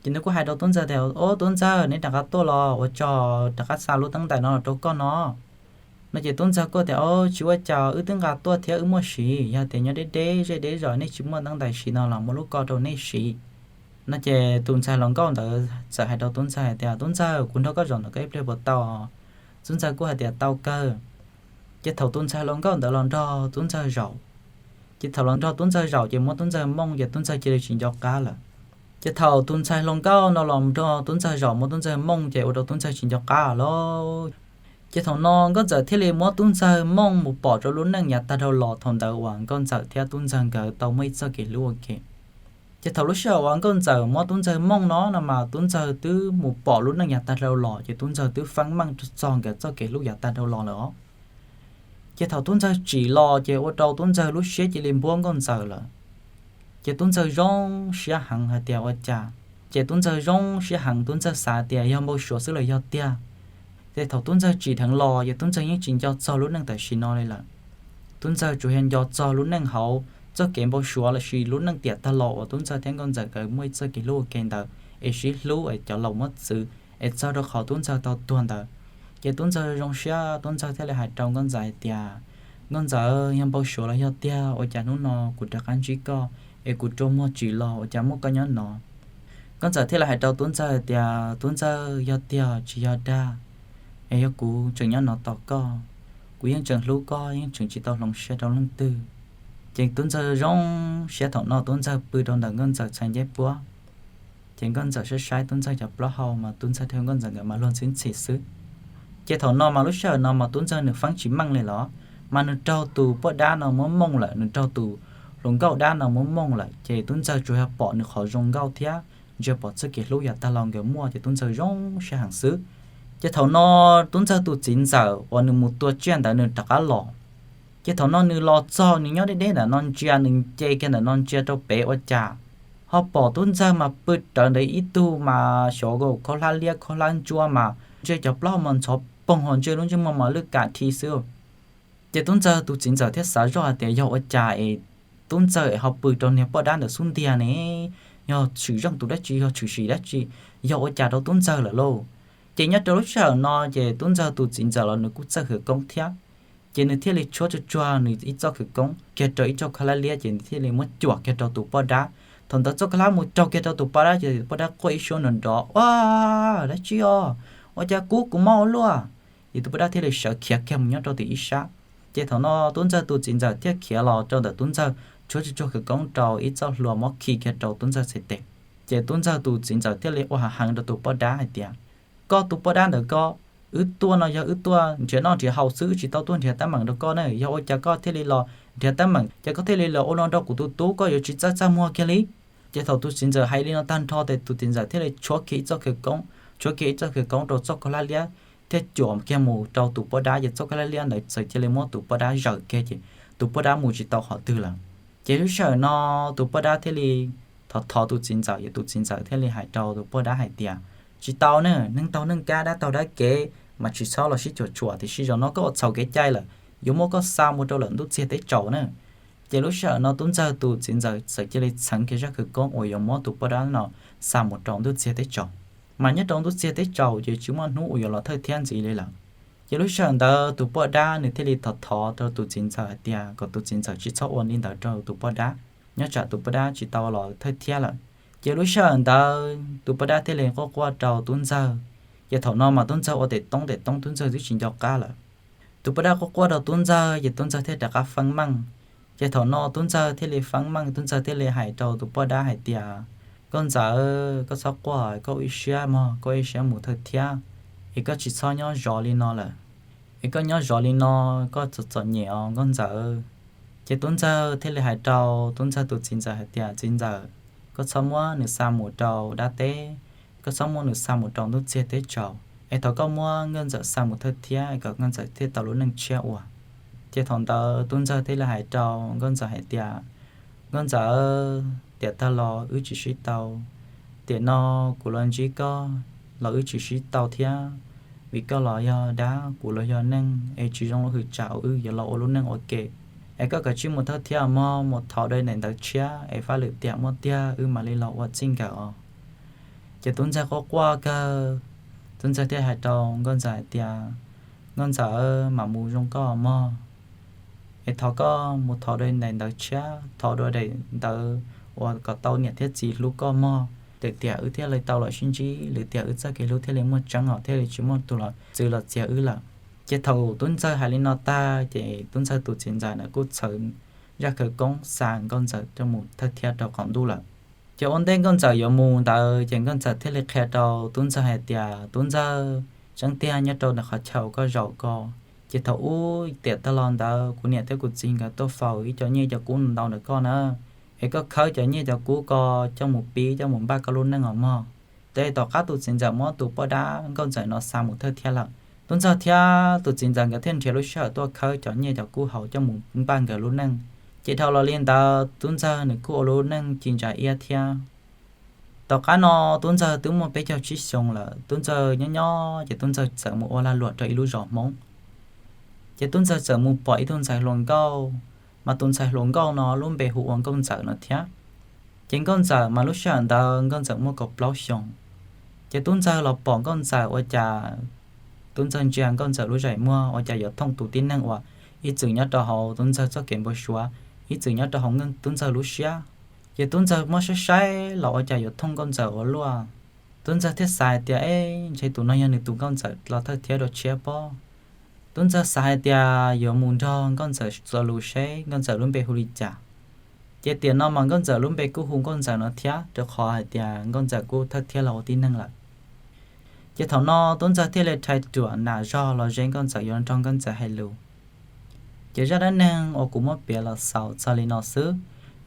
Ces nws kuj hais rau tub ntxawg tias, Ob, tub ntxawg, neb rov qab tuaj los ua tsaug, rov qab xa lub teeb ntais no los rau koj no. No ces tub ntxawg kuj tias, Ob, tsis ua cas, wb twb nqa tuaj thiab wb muaj siv, yog tias nyob deb deb zej deb zos nej tsis muaj teeb ntais siv no los muab lub ko rau nej siv. No ces tus ntxhais hluas nkauj ntawd txawm hais rau tub ntxawg hais tias, Tub ntxawg, kuv nrog koj zaum ntawm koj ib pliag puas tau? Tub ntxawg kuj hais tias, Tau kawg. Ces thaum tus ntxhais hluas nkauj ntawd los nrog tub ntxawg zaum, ces thaum los nrog tub ntxawg zaum ces muab tub ntxawg mooj ces tub ntxawg cia li tsis nco qab lawm. Ces thaum tus ntxhais hluas nkauj no los nrog tub ntxawg zaum muab tub ntxawg mooj ces ua rau tub ntxawg tsis nco qab lawm. Ces thaum no nkauj ntxawm thiaj li muab tub ntxawg mooj mus pom rau lub neej yav tag dhau los thaum ntawd uas nkauj ntxawm thiab tub ntxawg nkawd tau muaj ib txoj kev hlub ua ke. Ces thaum lub sij hawm uas nkauj ntxawm muab tub ntxawg mooj no no mas tub ntxawg twb mus pom lub neej yav tag dhau los ces tub ntxawg twb feeb meej txog nkawd txoj kev hlub yav tag dhau los lawm os. Ces thaum tub ntxawg tsim los ces ua rau tub ntxawg lub siab cia li npuab nkauj ntxawm lawm. Ces tub ntxawg zoo siab heev hais tias ua cas, ces tub ntxawg zoo siab heev, tub ntxawg xav tias yog npau suav xwb los yog tiag. Ces thaum tub ntxawg tsim dheev los ces tub ntxawg yeej tsis nco txog lub neej tam sim no li lawm. Tub ntxawg tsuas yog nco txog lub neej hauv txoj kev npau suav lossis lub neej tiam tag los uas tub ntxawg thiab nkauj ntxawm nkawd muaj ib txoj kev hlub ua ke ntawd es sib hlub es cov laus muab txwv es txog rau qhov tub ntxawg tau tuag ntawd. Ces tub ntxawg zoo siab, tub ntxawg thiaj li hais rau nkauj ntxawm hais tias, Nkauj ntxawm, yog npau suav los yog tiag, ua cas hnub no kuv rov qab ntsib koj es kuv rua muag tsim los ua cas muaj koj nyob no? Nkauj ntxawm thiaj li hais rau tub ntxawg hais tias, Tub ntxawg, yog tiag tsis yog dag, es yog kuv tseem nyob no tos koj. Kuv yeej tseem hlub koj, yeej tseem tsis tau hloov siab rau leej twg. Ces tub ntxawg zoo siab, thaum no tub ntxawg pw rau ntawm nkauj ntxawm txhais nceb puab. Ces nkauj ntxawm saib saib tub ntxawg cov plaub hau mas tub ntxawg thiab nkauj ntxawm nkawd mas luag ntxhi ntxhi xwb. Ces thaum no mas lub sij hawm no mas tub ntxawg nws feeb tsis meej li los, mas nws raug tus poj dab no muab mooj lawm, nws raug tus hluas nkauj dab no muab mooj lawm, ces tub ntxawg tsuas yog pom nws qhov zoo nkauj thiab ntsia pom txoj kev hlub yav tag los nkawd muaj ces tub ntxawg zoo siab heev xwb. Ces thaum no tub ntxawg tus txiv ntxawm uas nws mus tua tsiaj ntawd nws rov qab los. Ces thaum no nws los txog nws nyob deb deb ntawm no ntsia, nws nce kiag ntawm no ntsia rau pem ua cas ho pom tub ntxawg mas pw rawv ntawd ib tug mas xyov khaub hlab liab khaub hlab ntsuab mas ntsia cov plaub hau mas ntxhov poog ho ntsia lub ntsej muag mas lwj kam thi xwb. Ces tub ntxawg tus txiv ntxawm thiaj xav zoj hais tias yog ua cas es tub ntxawg es ho pw rau niag poj dab ntawd xub ntiag ne, yog tshwm zeej tus dab tsi, yog tshwm sim dab tsi, yog ua cas rau tub ntxawg lawm lauj. Ces nyob rau lub sij hawm no ces tub ntxawg tus txiv ntxawm los nws kuj txawj khawv koob thiab. Ces nws thiaj li tshuab tsuag tsuag nws ib txoj khawv koob kiag rau ib txoj khaub hlab liab ces nws thiaj li muab cuam kiag rau tus poj dab. Thaum ntawd txoj khaub hlab mus raug kiag rau tus poj dab ces tus poj dab quaj ib suab nrov nrov, Ua, dab tsi os? Ua cas kub kuv mob ua luaj? Ces tus poj dab thiaj li sawv khiav kiag mus nyob rau tim ib sab. Ces thaum no tub ntxawg tus txiv ntxawm thiaj khiav los rau ntawm tub ntxawg, tshuab tsuag tsuag khawv koob rau ib txoj hlua muab khi kiag rau tub ntxawg txhais tes. Ces tub ntxawg tus txiv ntxawm thiaj li ua hav heev rau tus poj dab hais tias, Koj tus poj dab ntawd koj, wb tuaj no yog wb tuaj nrhiav noj nrhiav haus xwb, wb tsis tau tuaj nrhiav teeb meem rau koj ne, yog ua cas koj thiaj li los nrhiav teeb meem, ces koj thiaj li los ua no rau kuv tus tub, koj yuav tsis txaj txaj muag kiag li? Ces thaum tus txiv ntxawm hais li no tag nrho ces tus txiv ntxawm thiaj li tshuab kiag ib txoj khawv koob, tshuab kiag ib txoj khawv koob rau txoj khaub hlab liab thiab cuam kiag mus rau tus poj dab ces txoj khaub hlab liab ntawd txawm cia li muab tus poj dab zawm kiag ces tus poj dab mus tsis tau qhov twg lawm. Ces lub sij hawm no tus poj dab thiaj li thov thov tus txiv ntxawm, ces tus txiv ntxawm thiaj li hais rau tus poj dab hais tias, Tsis tau ne, neeg taug neeg kab, dab taug dab kev, mas tsis txhob los sib cuam tshuam, tiam sis zaum no koj ua txhaum kev cai lawm, yuav muab koj xa mus rau lawm ntuj txiag teb tsaus na. Ces lub sij hawm no tub ntxawg tus txiv ntxawm txawm cia li txheev kiag zaj khawv koob uas yuav muab tus poj dab no xa mus rau ntuj txiag teb tsaus. Mas nyob rau ntuj txiag teb tsaus ces tsis muaj hnub uas yuav los thawj thiab ntxiv li lawm. Ces lub sij hawm ntawd tus poj dab nws thiaj li thov thov rau tus txiv ntxawm hais tias kom tus txiv ntxawm tsis txhob ua li ntawd rau tus poj dab, nyob tsam tus poj dab tsis tau los thawj thiab lawm. Ces lub sij hawm ntawd tus poj dab thiaj li quaj quaj rau tub ntxawg. Ces thaum no mas tub ntxawg ua tes toob tes toob, tub ntxawg twb tsis nco qab lawm. Tus poj dab quaj quaj rau tub ntxawg ces tub ntxawg thiaj rov qab feeb meej. Ces thaum no tub ntxawg thiaj li feeb meej, tub ntxawg thiaj li hais rau tus poj dab hais tias, Nkauj ntxawm, koj txhob quaj, koj ua ib siab mog, koj ua ib siab mus thawj thiab, es koj tsis txhob nyob zov li no lawm. Es koj nyob zov li no, koj txom txom nyem os nkauj ntxawm. Ces Tub Ntxawg thiaj li hais rau Tub Ntxawg tus txiv ntxawm hais tias, Txiv ntxawm, koj txhob muab nws xa mus rau dab teb, koj txhob muab nws xa mus rau ntuj txiag teb tsaus, es thov koj muab Nkauj Ntxawm xa mus thawj thiab kom Nkauj Ntxawm thiaj tau lub neej tshiab ua. Ces thaum ntawd Tub Ntxawg thiaj li hais rau Nkauj Ntxawm hais tias, Nkauj Ntxawm, tiam tag los wb tsis sib tau, tiam no kuv los ntsib koj los wb tsis sib tau thiab, vim koj los yog dab, kuv los yog neeg, es tsis zoo lub hwm tsam uas wb yuav los ua lub neej ua ke. Es koj kav tsij mus thawj thiab mog, mus thov dua daim ntawv tshiab es faj lwm tiam muaj tiag wb mam li los ua txij nkawm os. Ces Tub Ntxawg quaj quaj kawg, Tub Ntxawg thiaj hais rau Nkauj Ntxawm hais tias, Nkauj Ntxawm, mam mus zoo koj mog, es thov koj mus thov dua daim ntawv tshiab, thov dua daim ntawv uas kom tau niam thiab txiv hlub koj mog, lwm tiam wb thiaj li tau los sib ntsib, lwm tiam wb txoj kev hlub thiaj li muaj tseeb os, thiaj li tsis muaj tus los txwv los txiav wb lawm. Ces thaum Tub Ntxawg hais li no tag ces Tub Ntxawg tus txiv ntxawm na kuj txhawv zaj khawv koob xa Nkauj Ntxawm coj mus thawj thiab rau qaum ntuj lawm. Ces ua ntej Nkauj Ntxawm yuav mus ntawd ces Nkauj Ntxawm thiaj li qhia rau Tub Ntxawg hais tias, Tub Ntxawg, tseeb tiag nyob rau ntawm qhov chaw uas koj zaum ko, ces thaum ub tiam tag los ntawd kuv niam thiab kuv txiv nkawd tuaj faus ib co nyiaj cov kub ntau ntawm koj na, es koj khawb cov nyiaj cov kub ko coj mus pib coj mus npaj koj lub neej os mog. Ces tom qab tus txiv ntxawm muab tus poj dab Nkauj Ntxawm no xa mus thawj thiab lawm, Tub Ntxawg thiab tus txiv ntxawm nkawd thiaj nrhiav lub sij hawm tuaj khawb cov nyiaj cov kub hauv coj mus npaj nkawd lub neej. Ces dhau los li ntawd Tub Ntxawg nws kuj ua lub neej ci ntsa iab thiab. Tom qab no Tub Ntxawg twb muaj peb caug tsib xyoos lawm, Tub Ntxawg nyob nyob ces Tub Ntxawg txawm mus ua lag luam rau ib lub zos Hmoob. Ces Tub Ntxawg txawm mus pom ib tug ntxhais hluas nkauj, mas tus ntxhais hluas nkauj no lub npe hu ua Nkauj Ntxawm no thiab. Ces Nkauj Ntxawm mas lub sij hawm ntawd Nkauj Ntxawm muaj kaum plaub xyoos. Ces Tub Ntxawg los pom Nkauj Ntxawm ua cas Tub Ntxawg ntsia Nkauj Ntxawm lub zeem muag ua cas yuav thooj tus tib neeg uas ib txwm nyob rau hauv Tub Ntxawg txoj kev npau suav, ib txwm nyob rau hauv Tub Ntxawg lub siab. Ces Tub Ntxawg muab saib saib los ua cas yuav thooj Nkauj Ntxawm ua luaj. Tub Ntxawg thiaj xav hais tias, Eb, ntshe tus no yog nws tus Nkauj Ntxawm los thawj thiab rau tshiab pob. Tub Ntxawg xav hais tias yuav mus nrog Nkauj Ntxawm txuas lus seb Nkauj Ntxawm lub npe hu li cas. Ces tiam no mas Nkauj Ntxawm lub npe kuj hu Nkauj Ntxawm no thiab, rau qhov hais tias Nkauj Ntxawm kuj thawj thiab los ua tib neeg lawm. Ces thaum no Tub Ntxawg thiaj li rhais ruam nas zog los ze Nkauj Ntxawm yuav nrog Nkauj Ntxawm hais lus. Ces zaj dab neeg uas kuv muab piav los xaus txog li no xwb,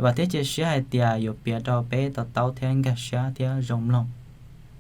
vam thiab cia siab hais tias yuav piav rau peb to taub thiab nkag siab thiab zoo mloog.